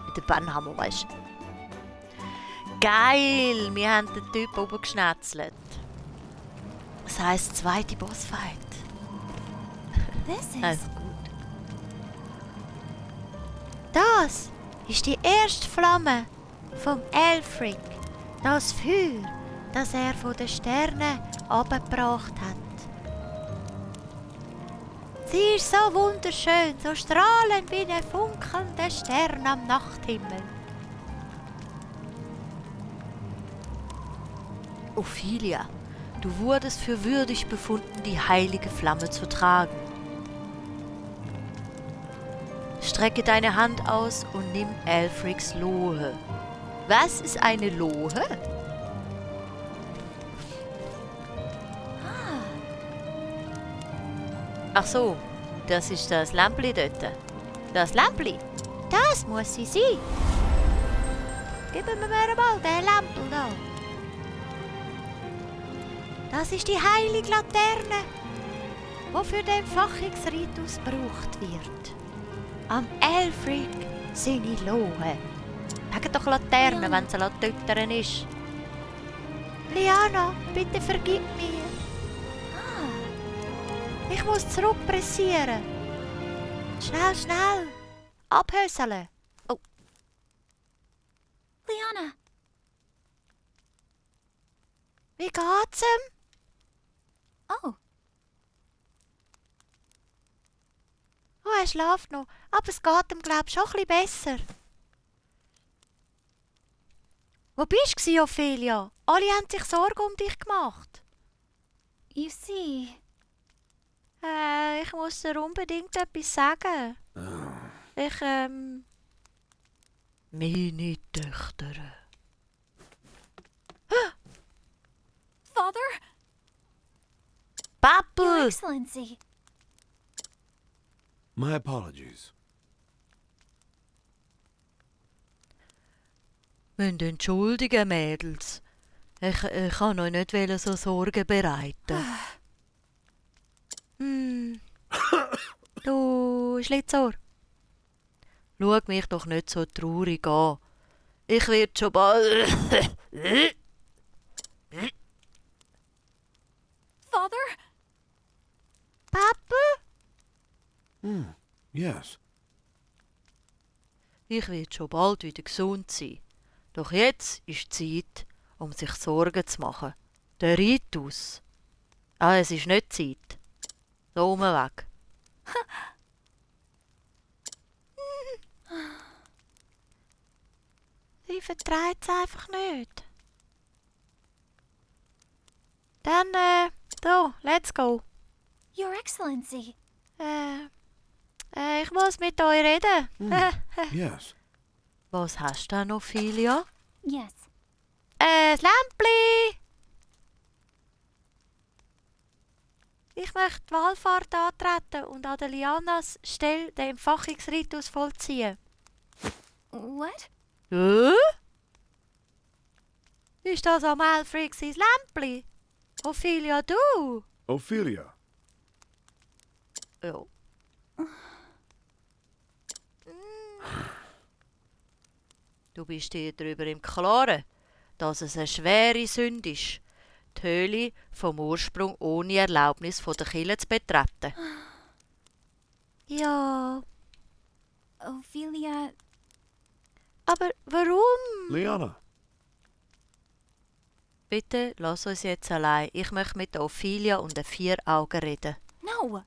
Mit dem Bannhammer, weißt du. Geil! Wir haben den Typ oben geschnetzelt. Das heisst, zweite Bossfight. This is... Also gut. Das ist die erste Flamme vom Elfric. Das Feuer, das er von den Sternen abgebracht hat. Sie ist so wunderschön, so strahlend wie ein funkelnder Stern am Nachthimmel. Ophelia, du wurdest für würdig befunden, die heilige Flamme zu tragen. Strecke deine Hand aus und nimm Elfrics Lohe. Was ist eine Lohe? Ach so, das ist das Lämpli dort. Das Lämpli? Das muss sie sein. Geben wir mir mal den Lämpel da. Das ist die heilige Laterne, die für den Fachungsritus gebraucht wird. Am Elfric seine Lohe. Sag doch Laterne, wenn sie Latöttern ist. Liana, bitte vergib mir. Ich muss zurückpressieren. Schnell, schnell. Abhöseln. Oh, Liana, wie geht's ihm? oh, Oh, er schläft noch. Aber es geht ihm, glaub ich, schon ein bisschen besser. Wo bist du, Ophelia? Alle haben sich Sorgen um dich gemacht. you see... Ich muss dir unbedingt etwas sagen. Meine Töchter. Father? Your Pappel! Excellency. My apologies. Müsst entschuldigen, Mädels. Ich kann euch nicht so Sorgen bereiten. Du, Schlitzohr. Schau mich doch nicht so traurig an. Ich werde schon bald... Father? Papa? Yes. Ich werde schon bald wieder gesund sein. Doch jetzt ist Zeit, um sich Sorgen zu machen. Der Ritus. Es ist nicht Zeit. So weg. Sie vertreibt es einfach nicht. Dann, so, let's go. Your Excellency. Ich muss mit euch reden. Yes. Was hast du denn, Ophelia? Yes. Das Lämpli! Ich möchte die Wallfahrt antreten und an der Lianas Stelle den Empfachungsritus vollziehen. What? Ist das am Elfric sein Lämpli? Ophelia, du? Ophelia. Ja. Du bist dir darüber im Klaren, dass es eine schwere Sünde ist, die Höhle vom Ursprung ohne Erlaubnis von der Kirche zu betreten. Ja, Ophelia... aber warum? Liana. Bitte lass uns jetzt allein. Ich möchte mit der Ophelia und den Vieraugen reden. No!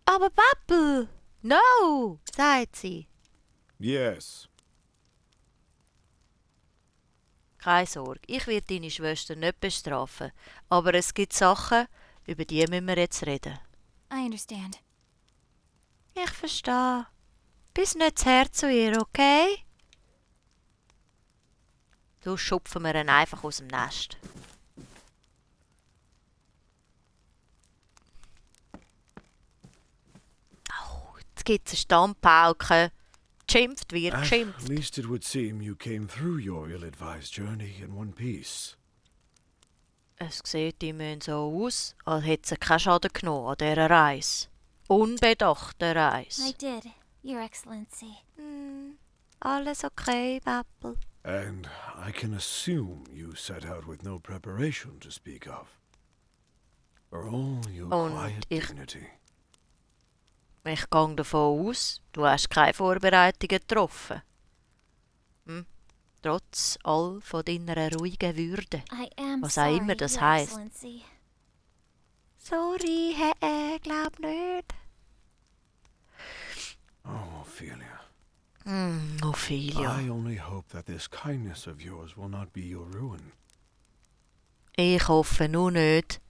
Aber Pappel! No! Sagt sie. Yes. Keine Sorge, ich werde deine Schwester nicht bestrafen. Aber es gibt Sachen, über die müssen wir jetzt reden. I understand. Ich verstehe. Bist nicht zu Herz zu ihr, okay? So schupfen wir ihn einfach aus dem Nest. Oh, jetzt gibt es eine Stammpauke. Geschimpft wird, At geschimpft. least it would seem you came through your ill-advised journey in one piece. Es sieht immer so aus, als hätte sie keinen Schaden genommen an dieser Reise. Unbedachte Reise. I did, Your Excellency. Alles okay, Pappel? And I can assume you set out with no preparation to speak of. For all your Und quiet ich- dignity. Ich gehe davon aus, du hast keine Vorbereitungen getroffen. Trotz all von deiner ruhigen Würde. I am Was auch sorry, immer das Your heisst. Excellency. Sorry, glaub nicht. Oh, Ophelia. Ophelia. I only hope that this kindness of yours will not be your ruin. Ich hoffe nur nicht,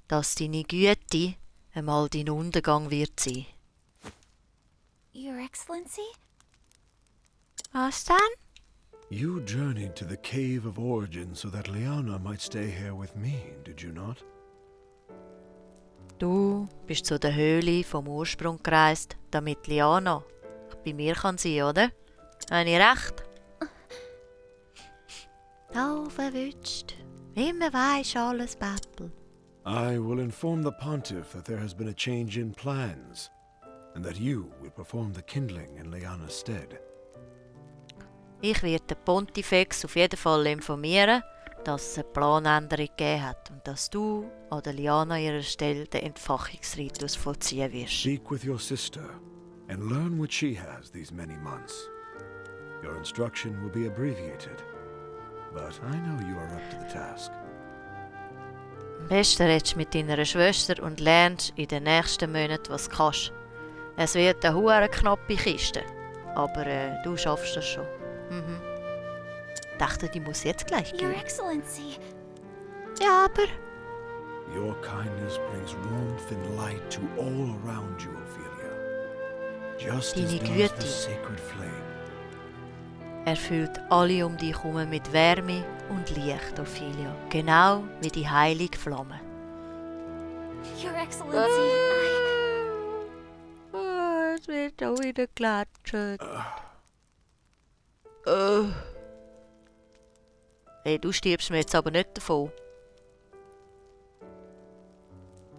dass deine Güte einmal dein Untergang wird sein. Your Excellency? Was denn? You journeyed to the Cave of Origin so that Liana might stay here with me, did you not? Du bist zu der Höhle vom Ursprung gereist, damit Liana bei mir kann sein, oder? Habe ich recht? Da verwünscht. Immer weisst alles, Battle. I will inform the Pontiff that there has been a change in plans, and that you will perform the kindling in Liana's stead. Ich werde den Pontifex auf jeden Fall informieren, dass es eine Planänderung gegeben hat und dass du an der Liana ihrer Stelle den Entfachungsritus vollziehen wirst. Speak with your sister, and learn what she has these many months. Your instruction will be abbreviated, but I know you are up to the task. Am besten redest du mit deiner Schwester und lernst in den nächsten Monaten, was du kannst. Es wird eine hure knappe Kiste, aber du schaffst das schon. Ich dachte, die muss jetzt gleich Your gehen. Excellency. Ja, aber... Your kindness brings warmth and light to all around you, Ophelia. Just as Deine does Güte. the sacred flame. Erfüllt alle um dich herum mit Wärme und Licht, Ophelia. Genau wie die heilige Flamme. Your Excellency, Es wird auch wieder geklatscht. Hey, du stirbst mir jetzt aber nicht davon.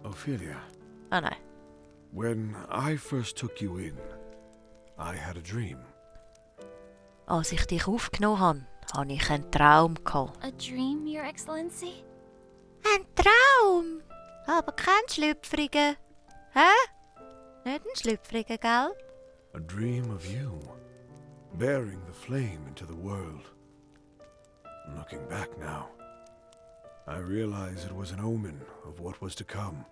Ophelia, Ah nein. when I first took you in, I had a dream. Als ich dich aufgenommen habe, hatte ich einen Traum. a dream, Your Excellency? Ein Traum? Aber kein schlüpfriger. Hä? Nicht ein schlüpfriger, gell? A dream of you, bearing the flame into the world. Looking back now, I realize it was an omen of what was to come.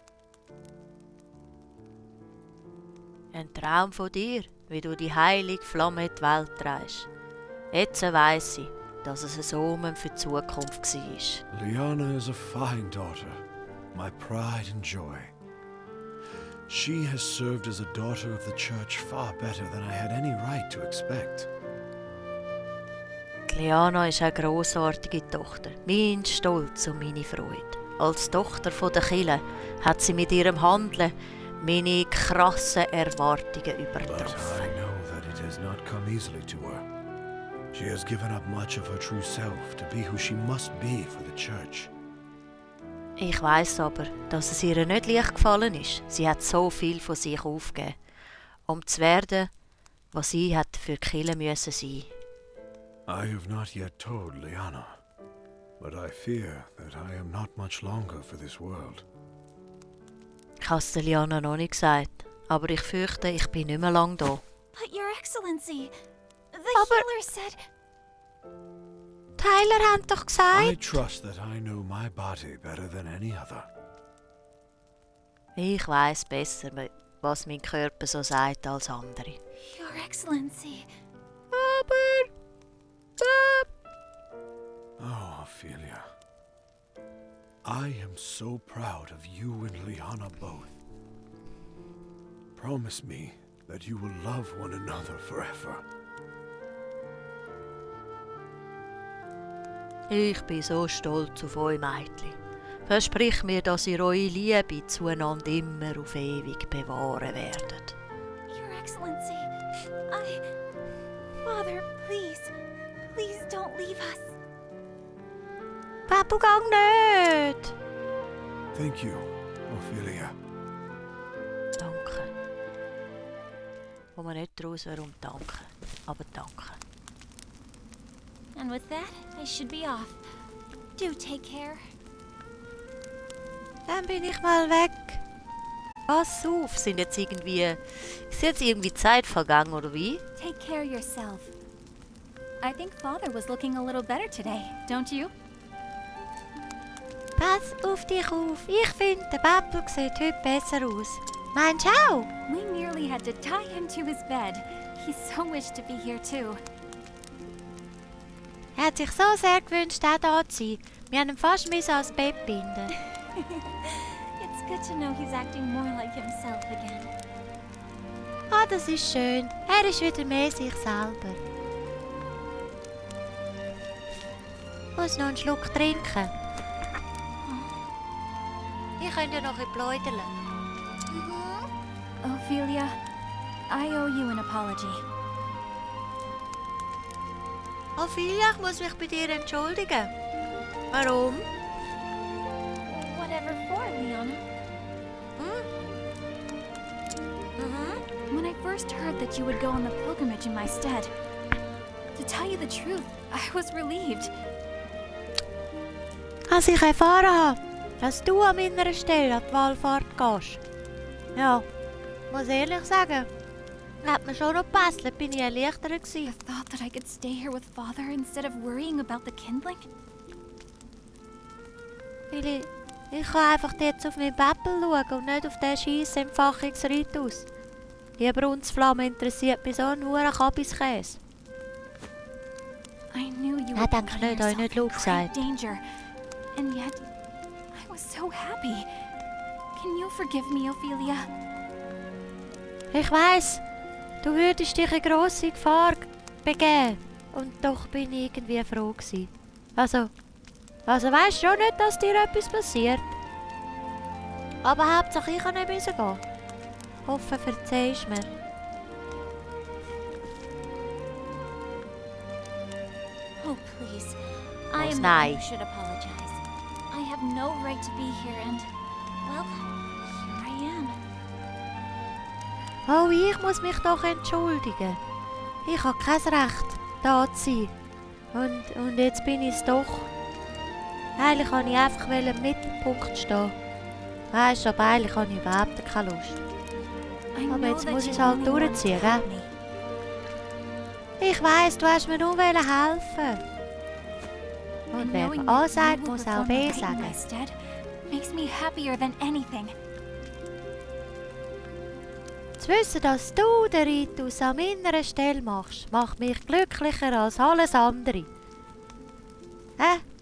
Ein Traum von dir, wie du die heilige Flamme in die Welt treibst. Jetzt weiss ich, dass es ein Omen für die Zukunft war. Liana is a fine daughter, my pride and joy. She has served as a daughter of the church far better than I had any right to expect. Liana ist eine grossartige Tochter, mein Stolz und meine Freude. Als Tochter der Kirche hat sie mit ihrem Handeln meine krassen Erwartungen But übertroffen. I know that it has not come easily to her. She has given up much of her true self to be who she must be for the church. Ich weiss aber, dass es ihr nicht leicht gefallen ist. Sie hat so viel von sich aufgegeben, um zu werden, was sie hat für die Kirche müssen sein. I have not yet told Liana, but I fear that I am not much longer for this world. Ich habe es der Liana noch nicht gesagt, aber ich fürchte, ich bin nicht mehr lange da. But Your Excellency, the Aber- healer said... Tyler hat doch I gesagt... trust that I know my body better than any other. Ich weiss besser, was mein Körper so sagt als andere. Your Excellency. Aber... Oh, Ophelia. I am so proud of you and Liana both. Promise me that you will love one another forever. Ich bin so stolz auf euch Mädchen. Versprich mir, dass ihr eure Liebe zueinander immer auf ewig bewahren werdet. Your Excellency, Father, please. Please don't leave us. Papu, gang nicht! Thank you, Ophelia. Danke. Wo man nicht raus, warum danke. Aber danke. And with that, I should be off. Do take care. Dann bin ich mal weg. Pass auf, ist jetzt irgendwie Zeit vergangen, oder wie? Take care yourself. I think Father was looking a little better today, don't you? Pass auf dich auf. Ich finde, der Bäppel sieht heute besser aus. Meinst du auch? We nearly had to tie him to his bed. He so wished to be here too. Er hat sich so sehr gewünscht, auch da zu sein. Wir haben ihn fast ans Bett binden. It's good to know he's acting more like himself again. Ah, das ist schön. Er ist wieder mehr sich selber. Muss noch einen Schluck trinken. Ich könnte ja noch ein bisschen pläudern. Ophelia, I owe you an apology. Ophelia, ich muss mich bei dir entschuldigen. Warum? Whatever for, Leona. When I first heard that you would go on the pilgrimage in my stead, to tell you the truth, I was relieved. Als ich erfahren habe, dass du an meiner Stelle an die Wallfahrt gehst. Ja, muss ehrlich sagen, hat mir schon noch gepasst, bin ich erleichtert gewesen. The thought that I could stay here with Father instead of worrying about the kindling? Weil ich kann einfach jetzt auf meinen Bäppel schauen und nicht auf den Scheissentfachungsritus. Die Brunstflamme interessiert mich so ein hoher Kabiskäse. I knew you Ja, would denke put nicht, habe ich yourself nicht in laut great gesagt. danger. And yet, I was so happy. Can you forgive me, Ophelia? Ich weiss, du würdest dich in grosse Gefahr begeben. Und doch bin ich irgendwie froh gewesen. Also weisst schon nicht, dass dir etwas passiert. Aber Hauptsache ich kann nicht müssen gehen. Hoffe, verzeihst mir. Oh, please. I Was am the one nein. who should apologize. I have no right to be here and, well, here I am. Oh, ich muss mich doch entschuldigen. Ich habe kein Recht, da zu sein. Und jetzt bin ich es doch. Eigentlich wollte ich einfach im Mittelpunkt stehen. Weisst du, aber eigentlich habe ich überhaupt keine Lust. I Aber know jetzt that muss you ich's halt only want to durchziehen, help gell? me. Ich weiss, du hast mir nur helfen. Und And wer knowing A that sagt, you will muss auch perform B the rite in sagen. my stead makes me happier than anything. Zu wissen, dass du den Ritus an meiner Stelle machst, macht mich glücklicher als alles andere.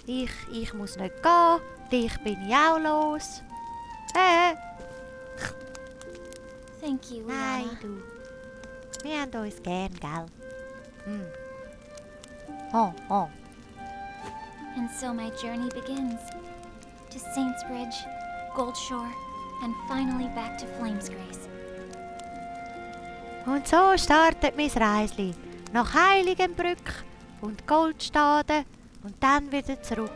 Ich muss nicht gehen, dich bin ich auch los. Thank you, Nein, Leona. du. Wir haben uns gern, gell? Oh. And so my journey begins. To Saints Bridge, Goldshore, and finally back to Flamesgrace. Und so startet mein Reisli. Nach Heiligenbrück und Goldstaden und dann wieder zurück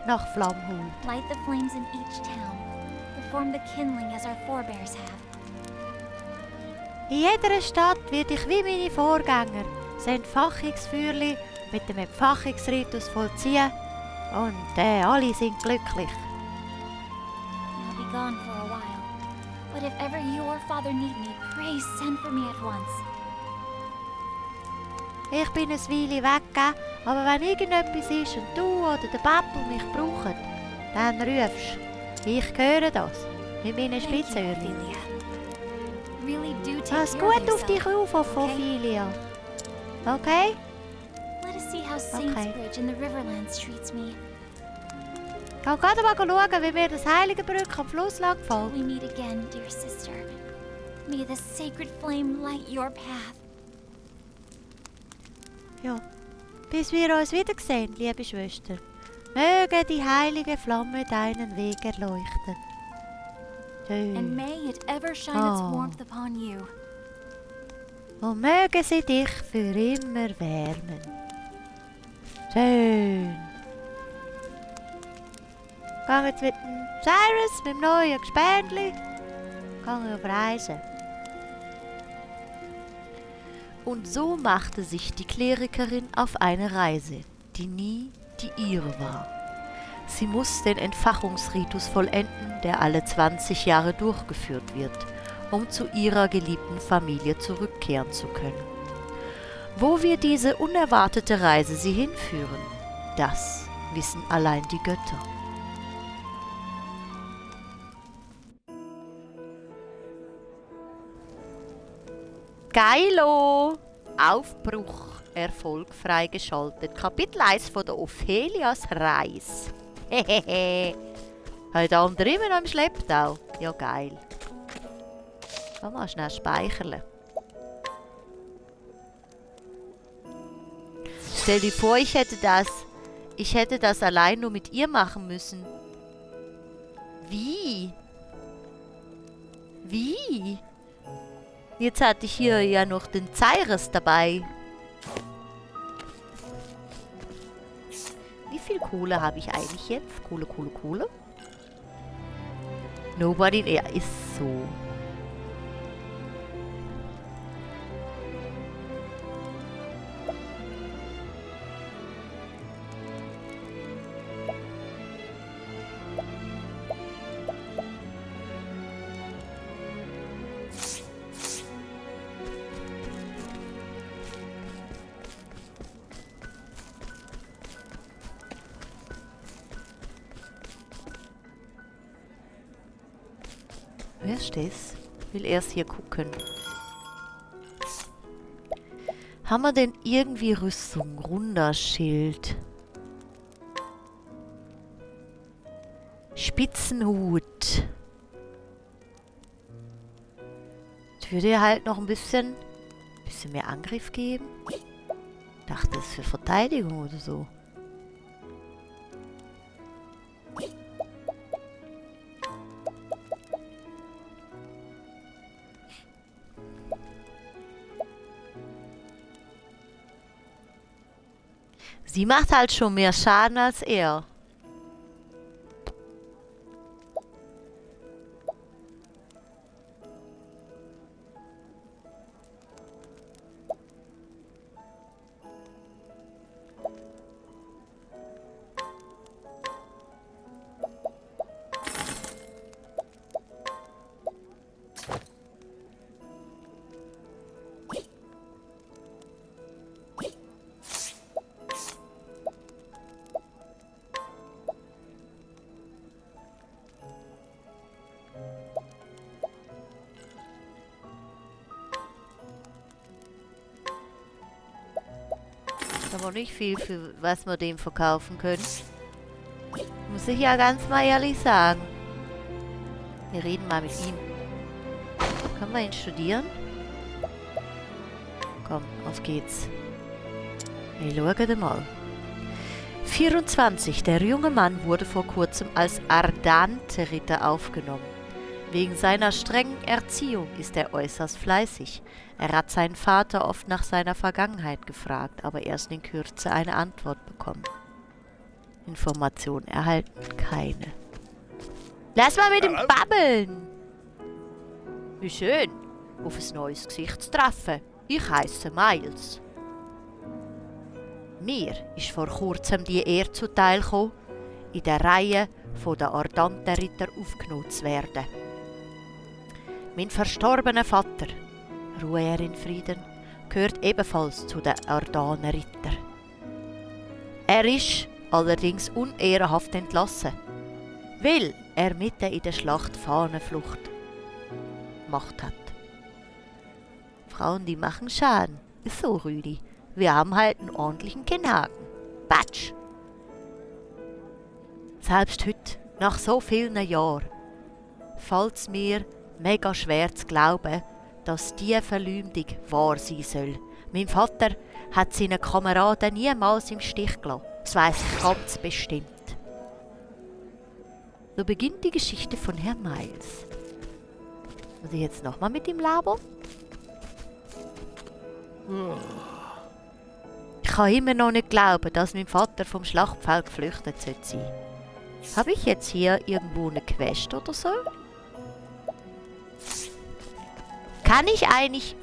nach Flammhul. Light the flames in each town. Perform the kindling as our forebears have. In jeder Stadt werde ich wie meine Vorgänger das Entfachungsfeuerli mit dem Entfachungsritus vollziehen und alle sind glücklich. I'll be gone for a while. But if ever you or Father need me, pray send for me at once. Ich bin ein Weile weg, aber wenn irgendetwas ist und du oder der Bäppel mich brauchen, dann rufst du. Ich höre das mit meinen Thank you, Spitzöhrchen. Ophelia. Really do take Pass care of gut auf dich yourself, auf, okay? Ophelia. Okay? Let us see how Saints Okay. Bridge in the Riverlands treats me. Geh gerade mal schauen, wie mir das Heiligenbrück am Fluss lang Till gefällt. we meet again, dear sister. May the sacred flame light your path. Ja, bis wir uns wiedersehen, liebe Schwester. Möge die heilige Flamme deinen Weg erleuchten. And Schön. may it ever shine its Oh. warmth upon you. Und möge sie dich für immer wärmen. Schön. Gehen jetzt mit dem Cyrus, mit dem neuen Gespendli. Gehen wir auf Reisen. Und so machte sich die Klerikerin auf eine Reise, die nie die ihre war. Sie muss den Entfachungsritus vollenden, der alle 20 Jahre durchgeführt wird, um zu ihrer geliebten Familie zurückkehren zu können. Wo wird diese unerwartete Reise sie hinführen? Das wissen allein die Götter. Geilo! Aufbruch. Erfolg freigeschaltet. Kapitel 1 von der Ophelias Reise. Hehehe. Hat der andere immer noch im Schlepptau? Ja, geil. Kann man schnell speichern. Stell dir vor, ich hätte das allein nur mit ihr machen müssen. Wie? Wie? Jetzt hatte ich hier ja noch den Cyrus dabei. Wie viel Kohle habe ich eigentlich jetzt? Kohle. Nobody, ja, ist so. Wer ist das? Will erst hier gucken. Haben wir denn irgendwie Rüstung? Runder Schild. Spitzenhut. Ich würde halt noch ein bisschen mehr Angriff geben. Ich dachte, das ist für Verteidigung oder so. Sie macht halt schon mehr Schaden als er. Aber nicht viel, für was wir dem verkaufen können. Muss ich ja ganz mal ehrlich sagen. Wir reden mal mit ihm. Können wir ihn studieren? Komm, auf geht's. Hey, schau dir mal. 24. Der junge Mann wurde vor kurzem als Ardante-Ritter aufgenommen. Wegen seiner strengen Erziehung ist er äußerst fleißig. Er hat seinen Vater oft nach seiner Vergangenheit gefragt, aber erst in Kürze eine Antwort bekommen. Informationen erhalten keine. Lass mal mit ihm babbeln! Wie schön, auf ein neues Gesicht zu treffen. Ich heisse Miles. Mir ist vor kurzem die Ehre zuteil gekommen, in der Reihe der Ardante-Ritter aufgenommen zu werden. Mein verstorbener Vater, ruhe er in Frieden, gehört ebenfalls zu den Ardane-Ritter. Er ist allerdings unehrenhaft entlassen, weil er mitten in der Schlacht Fahnenflucht gemacht hat. Frauen, die machen Schaden. Ist so, Rüdi. Wir haben halt einen ordentlichen Kinnhaken. Batsch! Selbst heute, nach so vielen Jahren, fällt es mir mega schwer zu glauben, dass diese Verleumdung wahr sein soll. Mein Vater hat seine Kameraden niemals im Stich gelassen. Das weiss ich ganz bestimmt. So beginnt die Geschichte von Herrn Miles. Muss ich jetzt nochmal mit ihm labern? Ich kann immer noch nicht glauben, dass mein Vater vom Schlachtfeld geflüchtet sein sollte. Habe ich jetzt hier irgendwo eine Quest oder so? Kann ich eigentlich...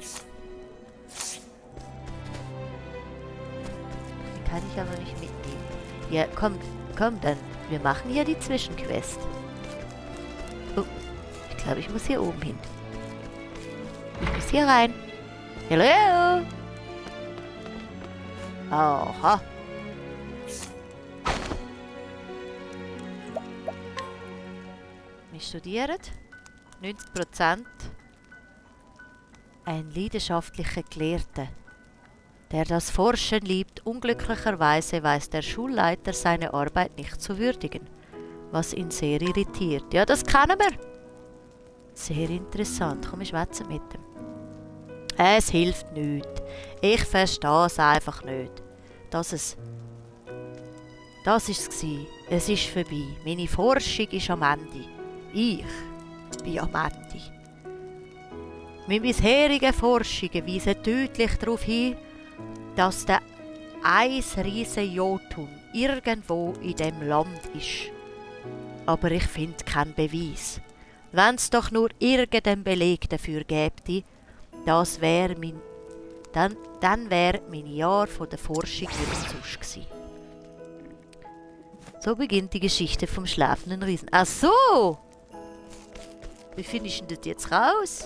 Die kann ich aber nicht mitnehmen. Ja, komm, dann. Wir machen hier die Zwischenquest. Oh, ich glaube, ich muss hier oben hin. hier rein. Hallo. Aha. Wir studieren. 90%. Ein leidenschaftlicher Gelehrter, der das Forschen liebt. Unglücklicherweise weiß der Schulleiter seine Arbeit nicht zu würdigen, was ihn sehr irritiert. Ja, das kennen wir. Sehr interessant. Komm, wir schwätzen mit ihm. Es hilft nichts. Ich verstehe es einfach nicht. Das ist es gsi. Es ist vorbei. Meine Forschung ist am Ende. Ich bin am Ende. Meine bisherigen Forschungen weisen deutlich darauf hin, dass der riesen Jotun irgendwo in dem Land ist. Aber ich finde keinen Beweis. Wenn es doch nur irgendeinen Beleg dafür gäbe, das wäre dann wäre meine Jahre von der Forschung nicht umsonst gewesen. So beginnt die Geschichte vom schlafenden Riesen. Ach so! Wie findest du das jetzt raus?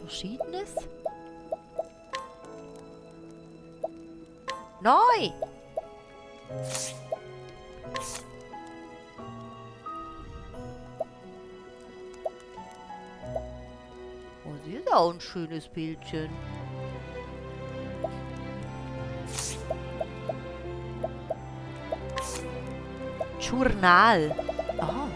Verschiedenes? Neu! Oh, das ist auch ein schönes Bildchen. Journal. Ah.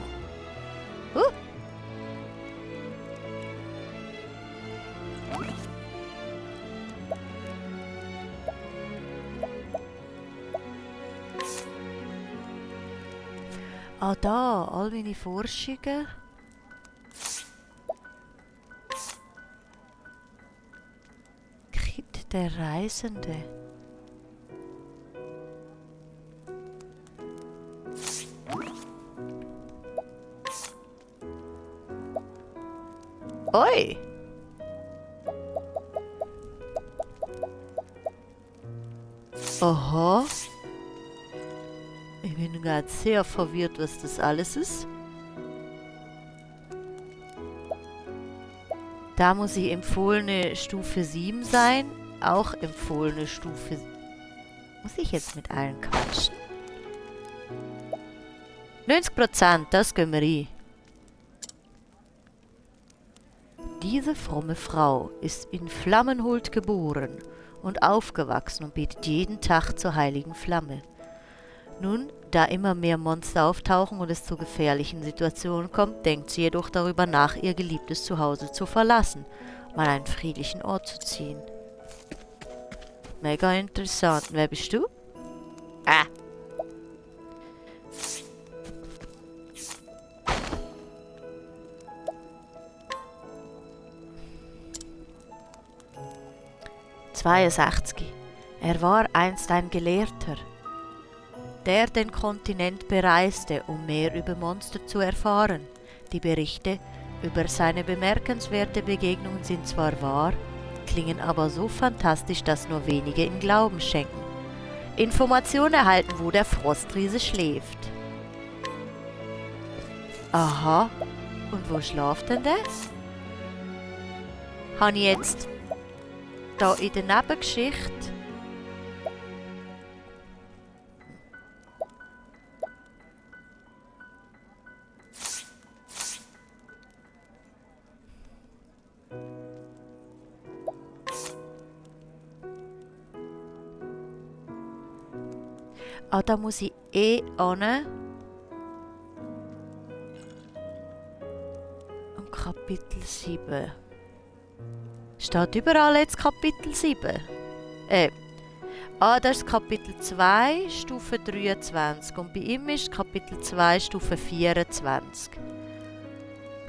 Ah, da, all meine Forschungen. Kind der Reisende. Oi! Aha. Ich bin gerade sehr verwirrt, was das alles ist. Da muss ich empfohlene Stufe 7 sein. Auch empfohlene Stufe... Muss ich jetzt mit allen quatschen? 90%, das gehen wir rein. Diese fromme Frau ist in Flammenhult geboren und aufgewachsen und betet jeden Tag zur heiligen Flamme. Nun, da immer mehr Monster auftauchen und es zu gefährlichen Situationen kommt, denkt sie jedoch darüber nach, ihr geliebtes Zuhause zu verlassen und an einen friedlichen Ort zu ziehen. Mega interessant. Wer bist du? Ah! »62. Er war einst ein Gelehrter, der den Kontinent bereiste, um mehr über Monster zu erfahren. Die Berichte über seine bemerkenswerte Begegnungen sind zwar wahr, klingen aber so fantastisch, dass nur wenige ihm Glauben schenken. Informationen erhalten, wo der Frostriese schläft. Aha, und wo schläft denn der? Habe ich jetzt da in der Nebengeschichte da muss ich an. Und Kapitel 7. Steht überall jetzt Kapitel 7? Das ist Kapitel 2, Stufe 23. Und bei ihm ist Kapitel 2, Stufe 24.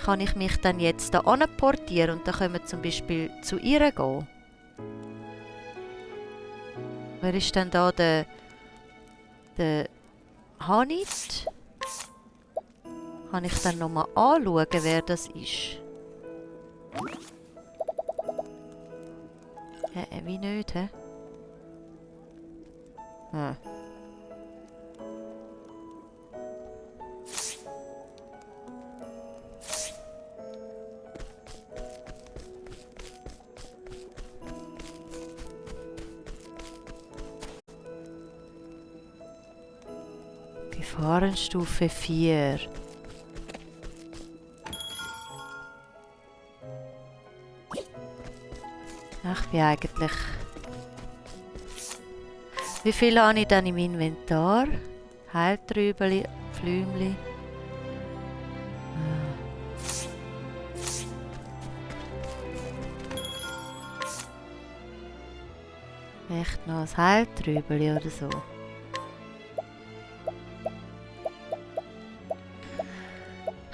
Kann ich mich dann jetzt da portieren und dann können wir zum Beispiel zu ihr gehen? Wer ist denn da der Hanit? Kann ich dann nochmal anschauen, wer das ist? Wie nicht, hä? Hm. Gefahrenstufe 4. Ach, ich bin eigentlich... Wie viel habe ich dann im Inventar? Heiltrübeli, Flümli. Echt noch ein Heiltrübeli oder so?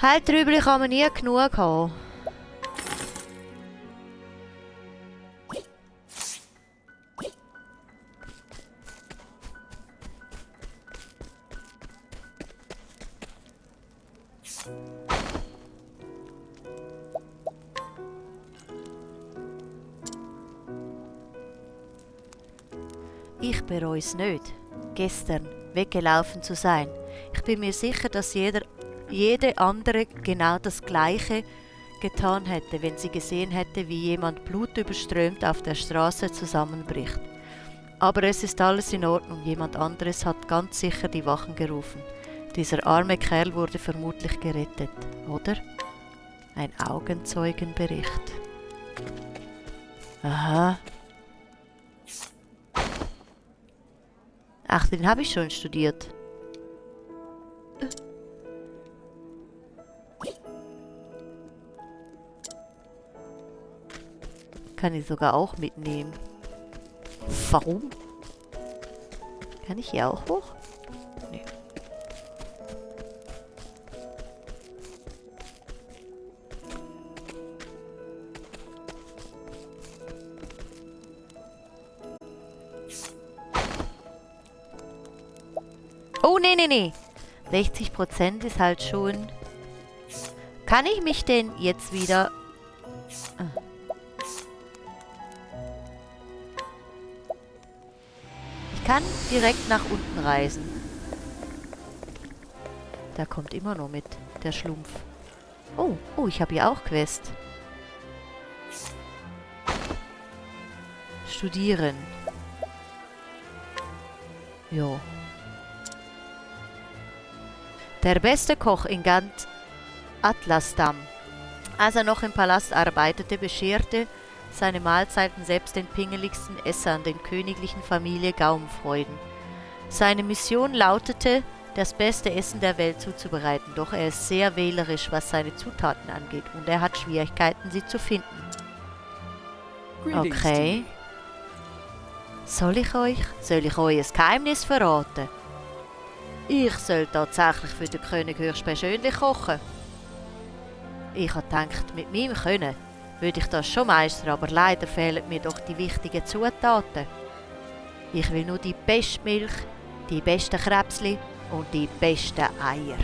Heiltrübeli kann man nie genug haben. Ich bereue es nicht, gestern weggelaufen zu sein. Ich bin mir sicher, dass jede andere genau das Gleiche getan hätte, wenn sie gesehen hätte, wie jemand blutüberströmt auf der Straße zusammenbricht. Aber es ist alles in Ordnung, jemand anderes hat ganz sicher die Wachen gerufen. Dieser arme Kerl wurde vermutlich gerettet, oder? Ein Augenzeugenbericht. Aha. Ach, den habe ich schon studiert. Kann ich sogar auch mitnehmen. Warum? Kann ich hier auch hoch? Nee. Oh, nee. 60% ist halt schon... Kann ich mich denn jetzt wieder... Ich kann direkt nach unten reisen. Der kommt immer noch mit, der Schlumpf. Oh, ich habe hier auch Quest. Studieren. Jo. Der beste Koch in ganz Atlasdam. Als er noch im Palast arbeitete, bescherte seine Mahlzeiten selbst den pingeligsten Essern der königlichen Familie Gaumenfreuden. Seine Mission lautete, das beste Essen der Welt zuzubereiten, doch er ist sehr wählerisch, was seine Zutaten angeht, und er hat Schwierigkeiten, sie zu finden. Okay. Soll ich euch ein Geheimnis verraten? Ich soll tatsächlich für den König höchstpersönlich kochen. Ich habe gedacht, mit meinem Können würde ich das schon meistern, aber leider fehlen mir doch die wichtigen Zutaten. Ich will nur die beste Milch, die besten Krebsli und die besten Eier.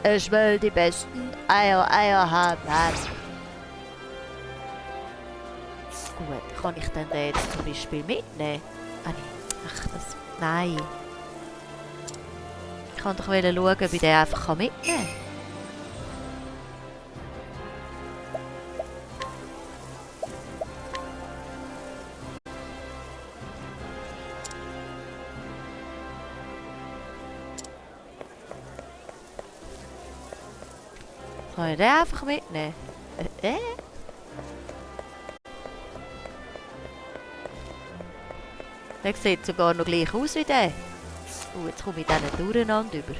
Ich will die besten Eier haben. Gut, kann ich denn den jetzt zum Beispiel mitnehmen? Nein. Ich kann doch schauen, ob ich den einfach mitnehmen kann. Kann ich den einfach mitnehmen? Der sieht sogar noch gleich aus wie der. Jetzt komme ich den durcheinander über.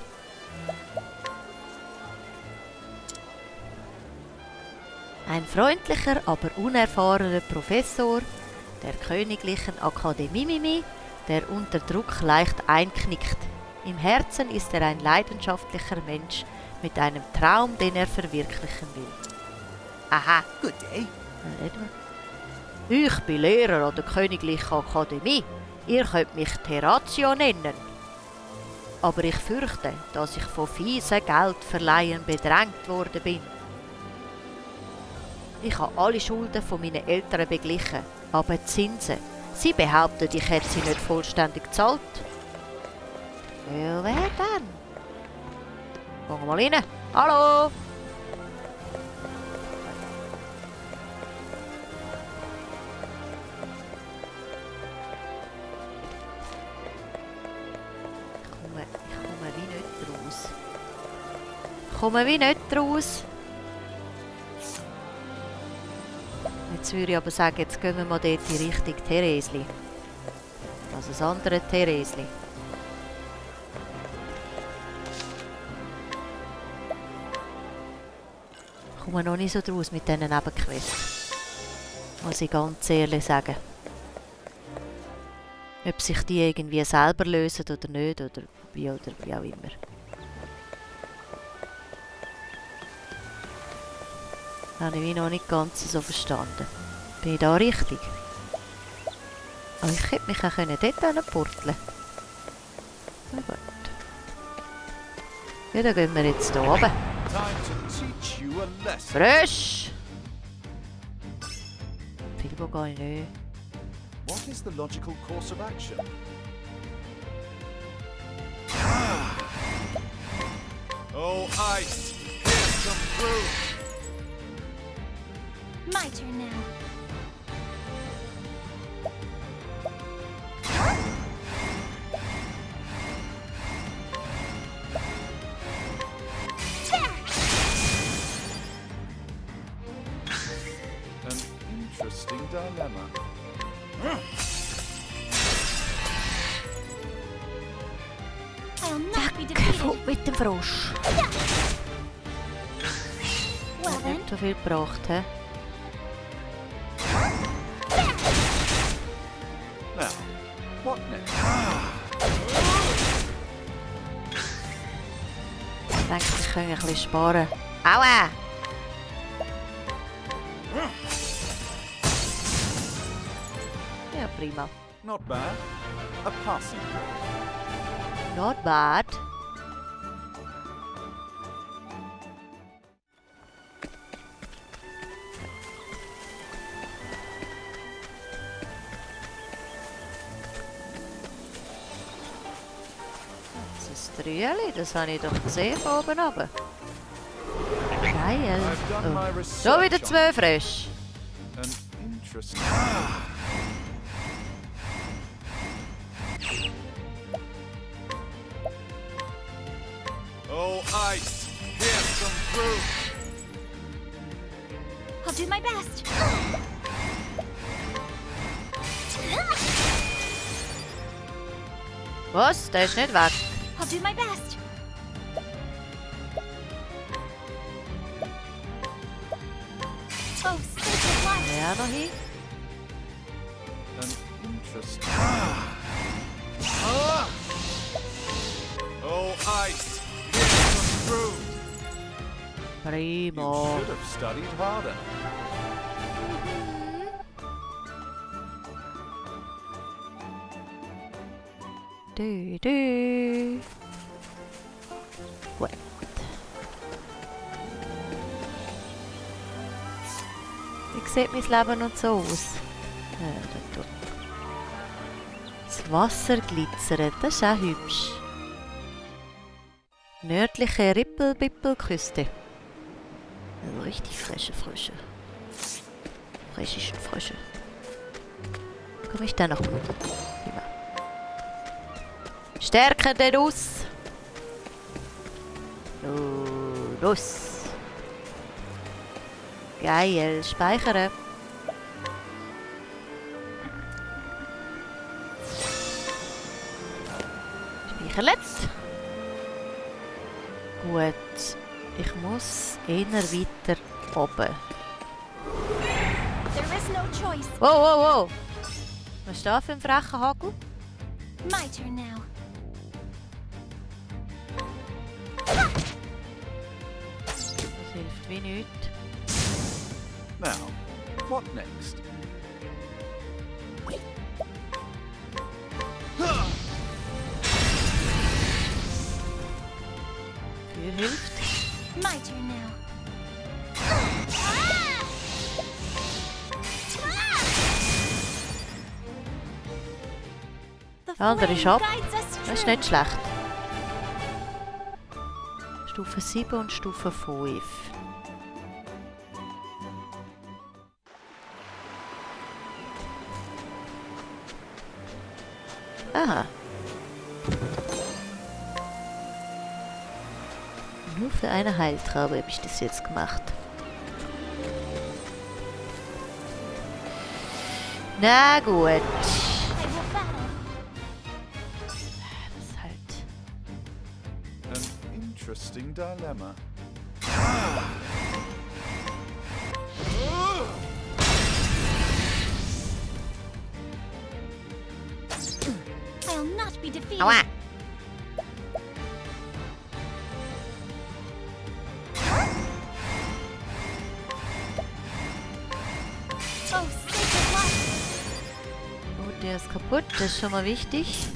Ein freundlicher, aber unerfahrener Professor der Königlichen Akademie Mimi, der unter Druck leicht einknickt. Im Herzen ist er ein leidenschaftlicher Mensch mit einem Traum, den er verwirklichen will. Aha, Good day. Ich bin Lehrer an der Königlichen Akademie. Ihr könnt mich Terratio nennen. Aber ich fürchte, dass ich von fiesen Geldverleihern bedrängt worden bin. Ich habe alle Schulden von meinen Eltern beglichen, aber die Zinsen, sie behaupten, ich hätte sie nicht vollständig gezahlt. Ja, wer denn? Gehen wir mal rein. Hallo! Ich komme wie nicht raus. Jetzt würde ich aber sagen, jetzt gehen wir mal dort in Richtung Theresli. Also das andere Theresli. Ich komme noch nicht so draus mit diesen Nebenquests. Muss ich ganz ehrlich sagen. Ob sich die irgendwie selber lösen oder nicht, oder wie auch immer. Habe ich noch nicht ganz so verstanden. Bin ich da richtig? Aber ich hätte mich auch dort porteln. Na gut. Ja, dann gehen wir jetzt hier oben. Frisch! Viel gehe ich nicht. What is the logical course of action? Oh, ice! Here's some proof! My turn now. An interesting dilemma. I'll not be Fort defeated. mit dem Frosch. Well then, Nicht so viel gebracht, hä? Now, what next? Ich denke, wir können ein bisschen sparen. Aua! Ja, prima. Not bad. A passing grade. Not bad. Das Trüeli, das habe ich doch gesehen von oben runter. Geil. I've done my Oh. research. Schon wieder on 2 Frösche. An interesting. Oh, ice! Here's some proof! I'll do my best. Was? Der ist nicht weg. I'll do my best. Oh, sacred light. Ja, noch hin. An interesting. Oh, ice! Here's some proof! You Primo. should have studied harder. Du. Gut. Wie sieht mein Leben noch so aus? Ja, da tut. Das Wasser glitzert, das ist auch hübsch. Nördliche Rippelbippelküste. Richtig frische Frösche. Frische Frösche. Komme ich da noch gut? Prima. Stärke den aus. Los. Geil. Speichern. Speichern. Gut. Ich muss eher weiter oben. There is no choice. Wow. Was ist da für ein frecher Hagel? My turn now. Das hilft wie nichts. Now, what next? Für hilft. My turn now. The Der andere ist ab. guides us Das ist true. nicht schlecht. Stufe 7 und Stufe 5. Aha. Nur für eine Heiltraube habe ich das jetzt gemacht. Na gut. I will battle. Das ist halt... An interesting dilemma. I'll not be defeated. Aua! Oh, sacred light. Gut, der ist kaputt. Das ist schon mal wichtig.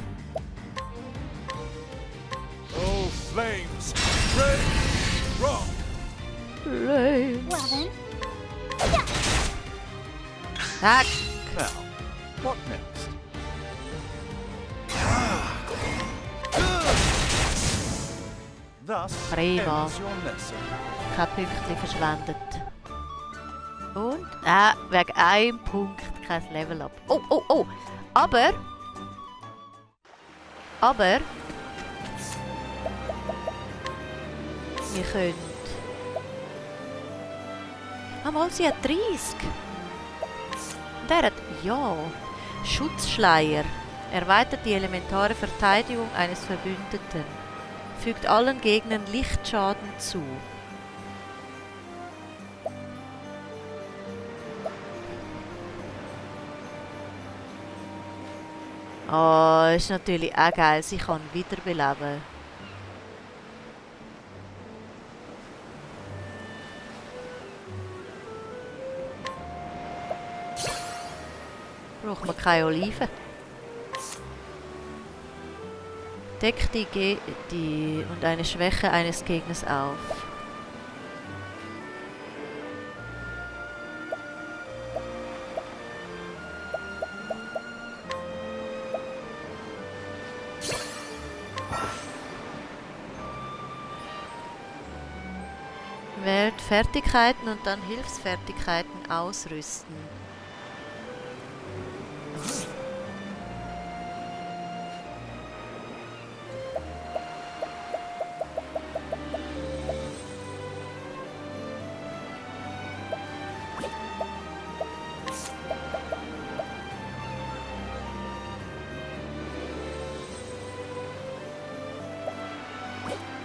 Oh, flames! Red! Wrong! Well then, Zack! Now, what next? Thus Prima. ends your lesson. Kein Pünktchen verschwendet. Und? Wegen einem Punkt kein Level up. Oh, oh, oh! Aber... Wir können... Mal, sie hat 30. Und er hat... Ja. Schutzschleier. Erweitert die elementare Verteidigung eines Verbündeten. Fügt allen Gegnern Lichtschaden zu. Oh, ist natürlich auch geil. Sie kann wiederbeleben. Braucht man keine Oliven. Deckt die und eine Schwäche eines Gegners auf. Wählt Fertigkeiten und dann Hilfsfertigkeiten ausrüsten.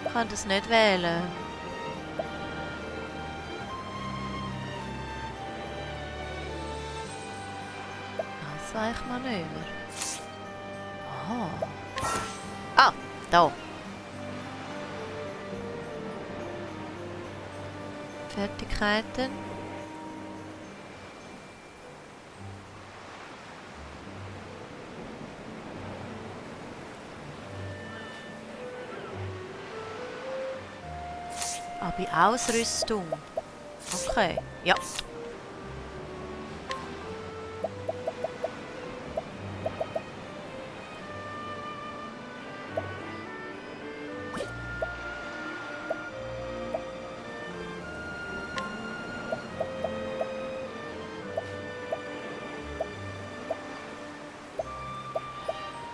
Ich kann das nicht wählen. Ausweichmanöver. Aha. Ah, da. Fertigkeiten. Ah, bei Ausrüstung. Okay, ja.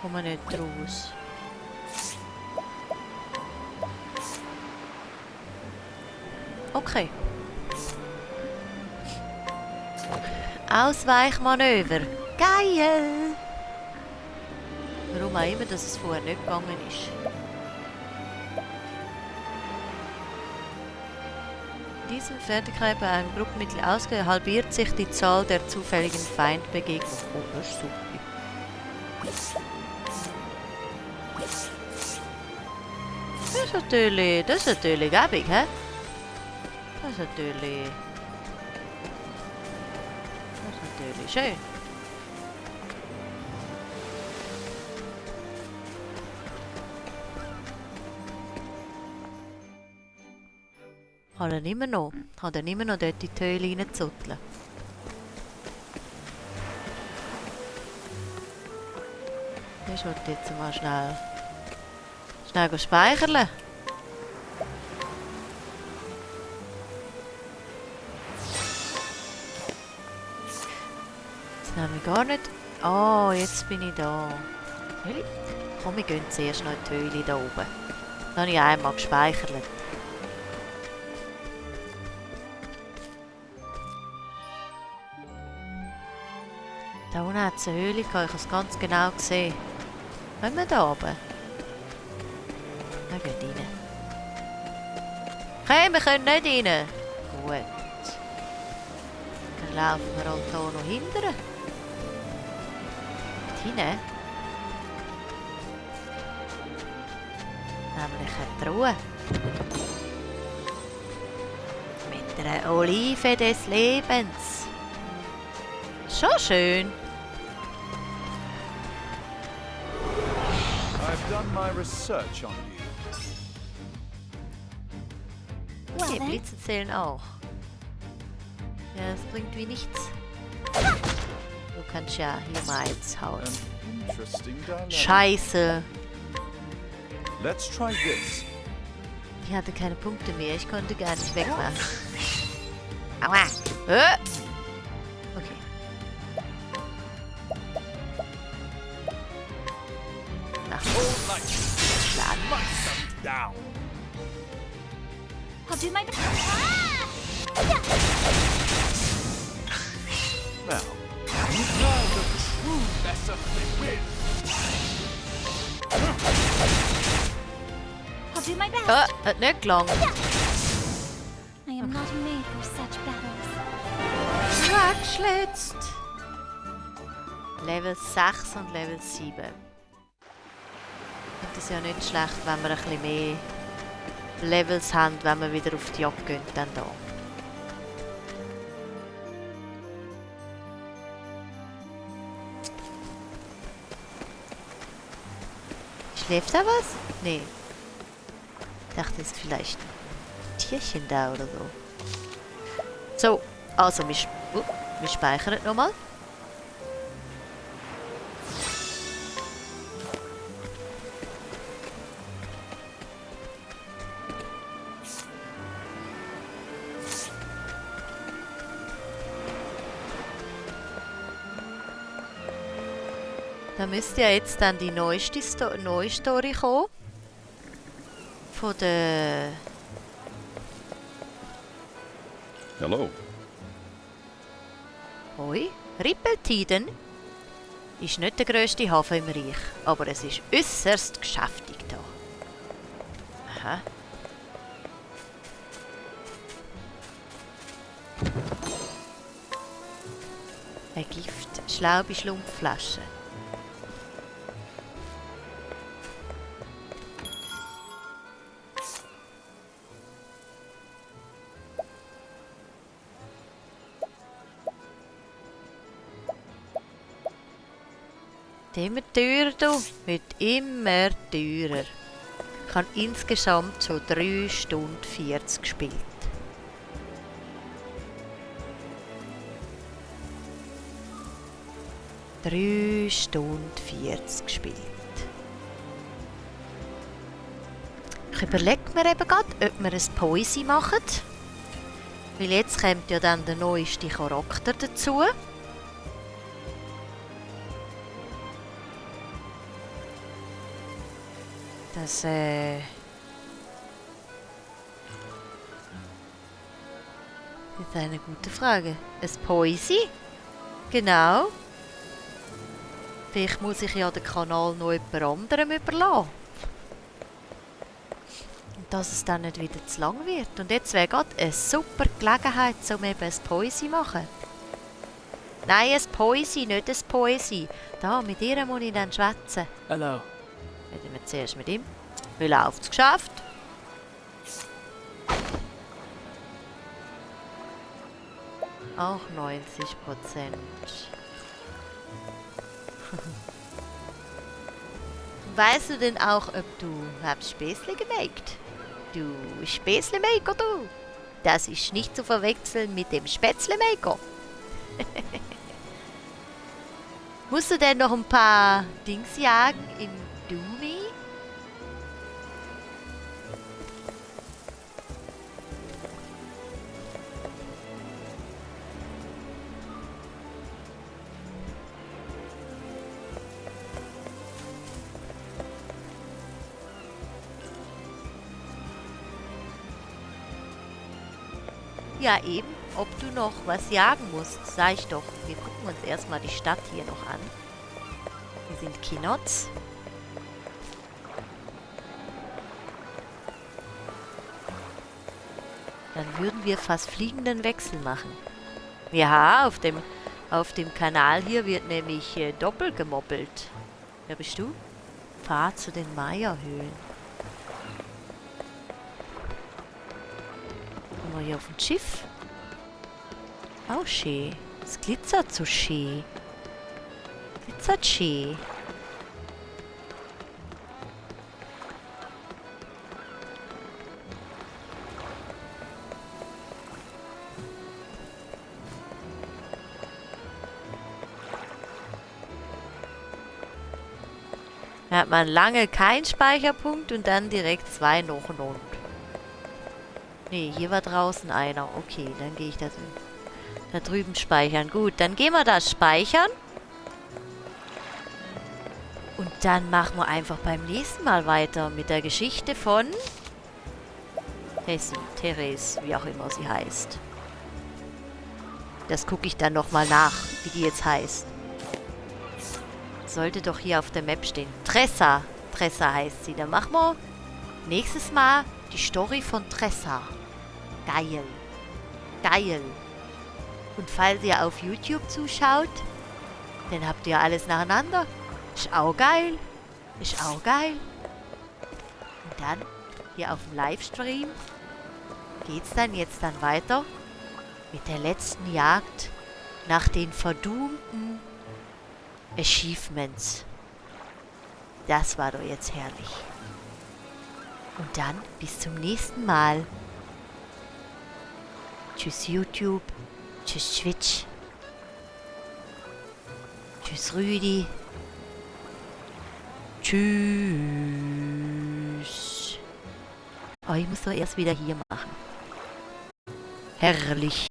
Kommen wir nicht raus. Okay. Ausweichmanöver. Geil! Warum auch immer, dass es vorher nicht gegangen ist. Diese Fertigkeit bei einem Druckmittel ausgelöst halbiert sich die Zahl der zufälligen Feindbegegnungen. Oh, das ist super. Das ist natürlich gäbig, hä? Das ist natürlich schön. Kann er immer noch dort in die Höhle reinzutteln. Ich wollte jetzt mal schnell speichern. Jetzt nehme ich gar nicht... Oh, jetzt bin ich da. Höhle? Komm, wir gehen zuerst noch in die Höhle da oben. Da habe ich einmal gespeichert. Da unten hat es eine Höhle gehabt, ich habe es ganz genau gesehen. Wollen wir da oben? Wir gehen rein. Okay, wir können nicht rein. Gut. Dann laufen wir halt hier noch hinterher. Hinein. Nämlich eine Truhe. Mit einer Olive des Lebens. Schon schön. I've done my research on you. Well Die then, Blitze zählen auch. Ja, das bringt wie nichts. Du kannst ja hier mal eins hauen. An interesting dilemma. Scheiße. Let's try this. Ich hatte keine Punkte mehr. Ich konnte gar nicht wegmachen. Aua. Okay. Ach, schlagen. Down. I'll do my best. Now, you guys are true lesson win. I'll do my best. Hat nicht gelangt. I am not made for such battles. Weggeschlitzt. Level 6 und Level 7. Und das ist ja nicht schlecht, wenn wir ein bisschen mehr Levels haben, wenn wir wieder auf die Jagd gehen, dann da. Schläft da was? Nee. Ich dachte, es ist vielleicht ein Tierchen da oder so. So, also wir speichern nochmal. Da müsste ja jetzt dann die neue Story kommen. Von der... Hello. Hoi, Rippeltiden ist nicht der grösste Hafen im Reich, aber es ist äußerst geschäftig da. Aha. Eine Gift-Schlaube Schlumpfflasche. Immer teurer, du. Wird immer teurer. Ich habe insgesamt schon 3 Stunden 40 gespielt. Drei Stunden 40 gespielt. Ich überlege mir eben gerade, ob wir ein Poesie machen. Weil jetzt kommt ja dann der neueste Charakter dazu. Das, Das ist eine gute Frage. Ein Poesie? Genau. Vielleicht muss ich ja den Kanal noch jemand anderem überlassen. Und dass es dann nicht wieder zu lang wird. Und jetzt wäre gerade eine super Gelegenheit, um eben ein Poesie zu machen. Nein, ein Poesie, nicht ein Poesie. Da, mit ihr muss ich dann schwätzen. Hello. Reden wir zuerst mit ihm. Wie läuft das Geschäft? Auch 90%. Weißt du denn auch, ob du Späßle gemaked? Du Späßle-Maker, du! Das ist nicht zu verwechseln mit dem Spätzle-Maker. Musst du denn noch ein paar Dings jagen in Dumi? Ja, eben. Ob du noch was jagen musst, sag ich doch. Wir gucken uns erstmal die Stadt hier noch an. Wir sind Kinots. Dann würden wir fast fliegenden Wechsel machen. Ja, auf dem Kanal hier wird nämlich doppelt gemoppelt. Wer bist du? Fahr zu den Maya-Höhlen. Sind wir hier auf dem Schiff? Auch schön. Es glitzert so schön. Glitzert schön. Da hat man lange keinen Speicherpunkt und dann direkt 2 noch und. Nee, hier war draußen einer. Okay, dann gehe ich da drüben speichern. Gut, dann gehen wir da speichern. Und dann machen wir einfach beim nächsten Mal weiter mit der Geschichte von Therese, wie auch immer sie heißt. Das gucke ich dann nochmal nach, wie die jetzt heißt. Sollte doch hier auf der Map stehen. Tressa. Tressa heißt sie. Dann machen wir nächstes Mal die Story von Tressa. Geil. Geil. Und falls ihr auf YouTube zuschaut, dann habt ihr alles nacheinander. Ist auch geil. Ist auch geil. Und dann, hier auf dem Livestream, geht's dann jetzt weiter mit der letzten Jagd nach den verdummten Achievements. Das war doch jetzt herrlich. Und dann bis zum nächsten Mal. Tschüss YouTube. Tschüss Twitch. Tschüss Rüdi. Tschüss. Oh, ich muss doch erst wieder hier machen. Herrlich.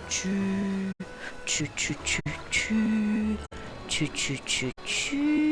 Tschüss. Tschüss, tschüss, tschüss, tschüss. Tschüss, tschüss, tschüss, tschüss.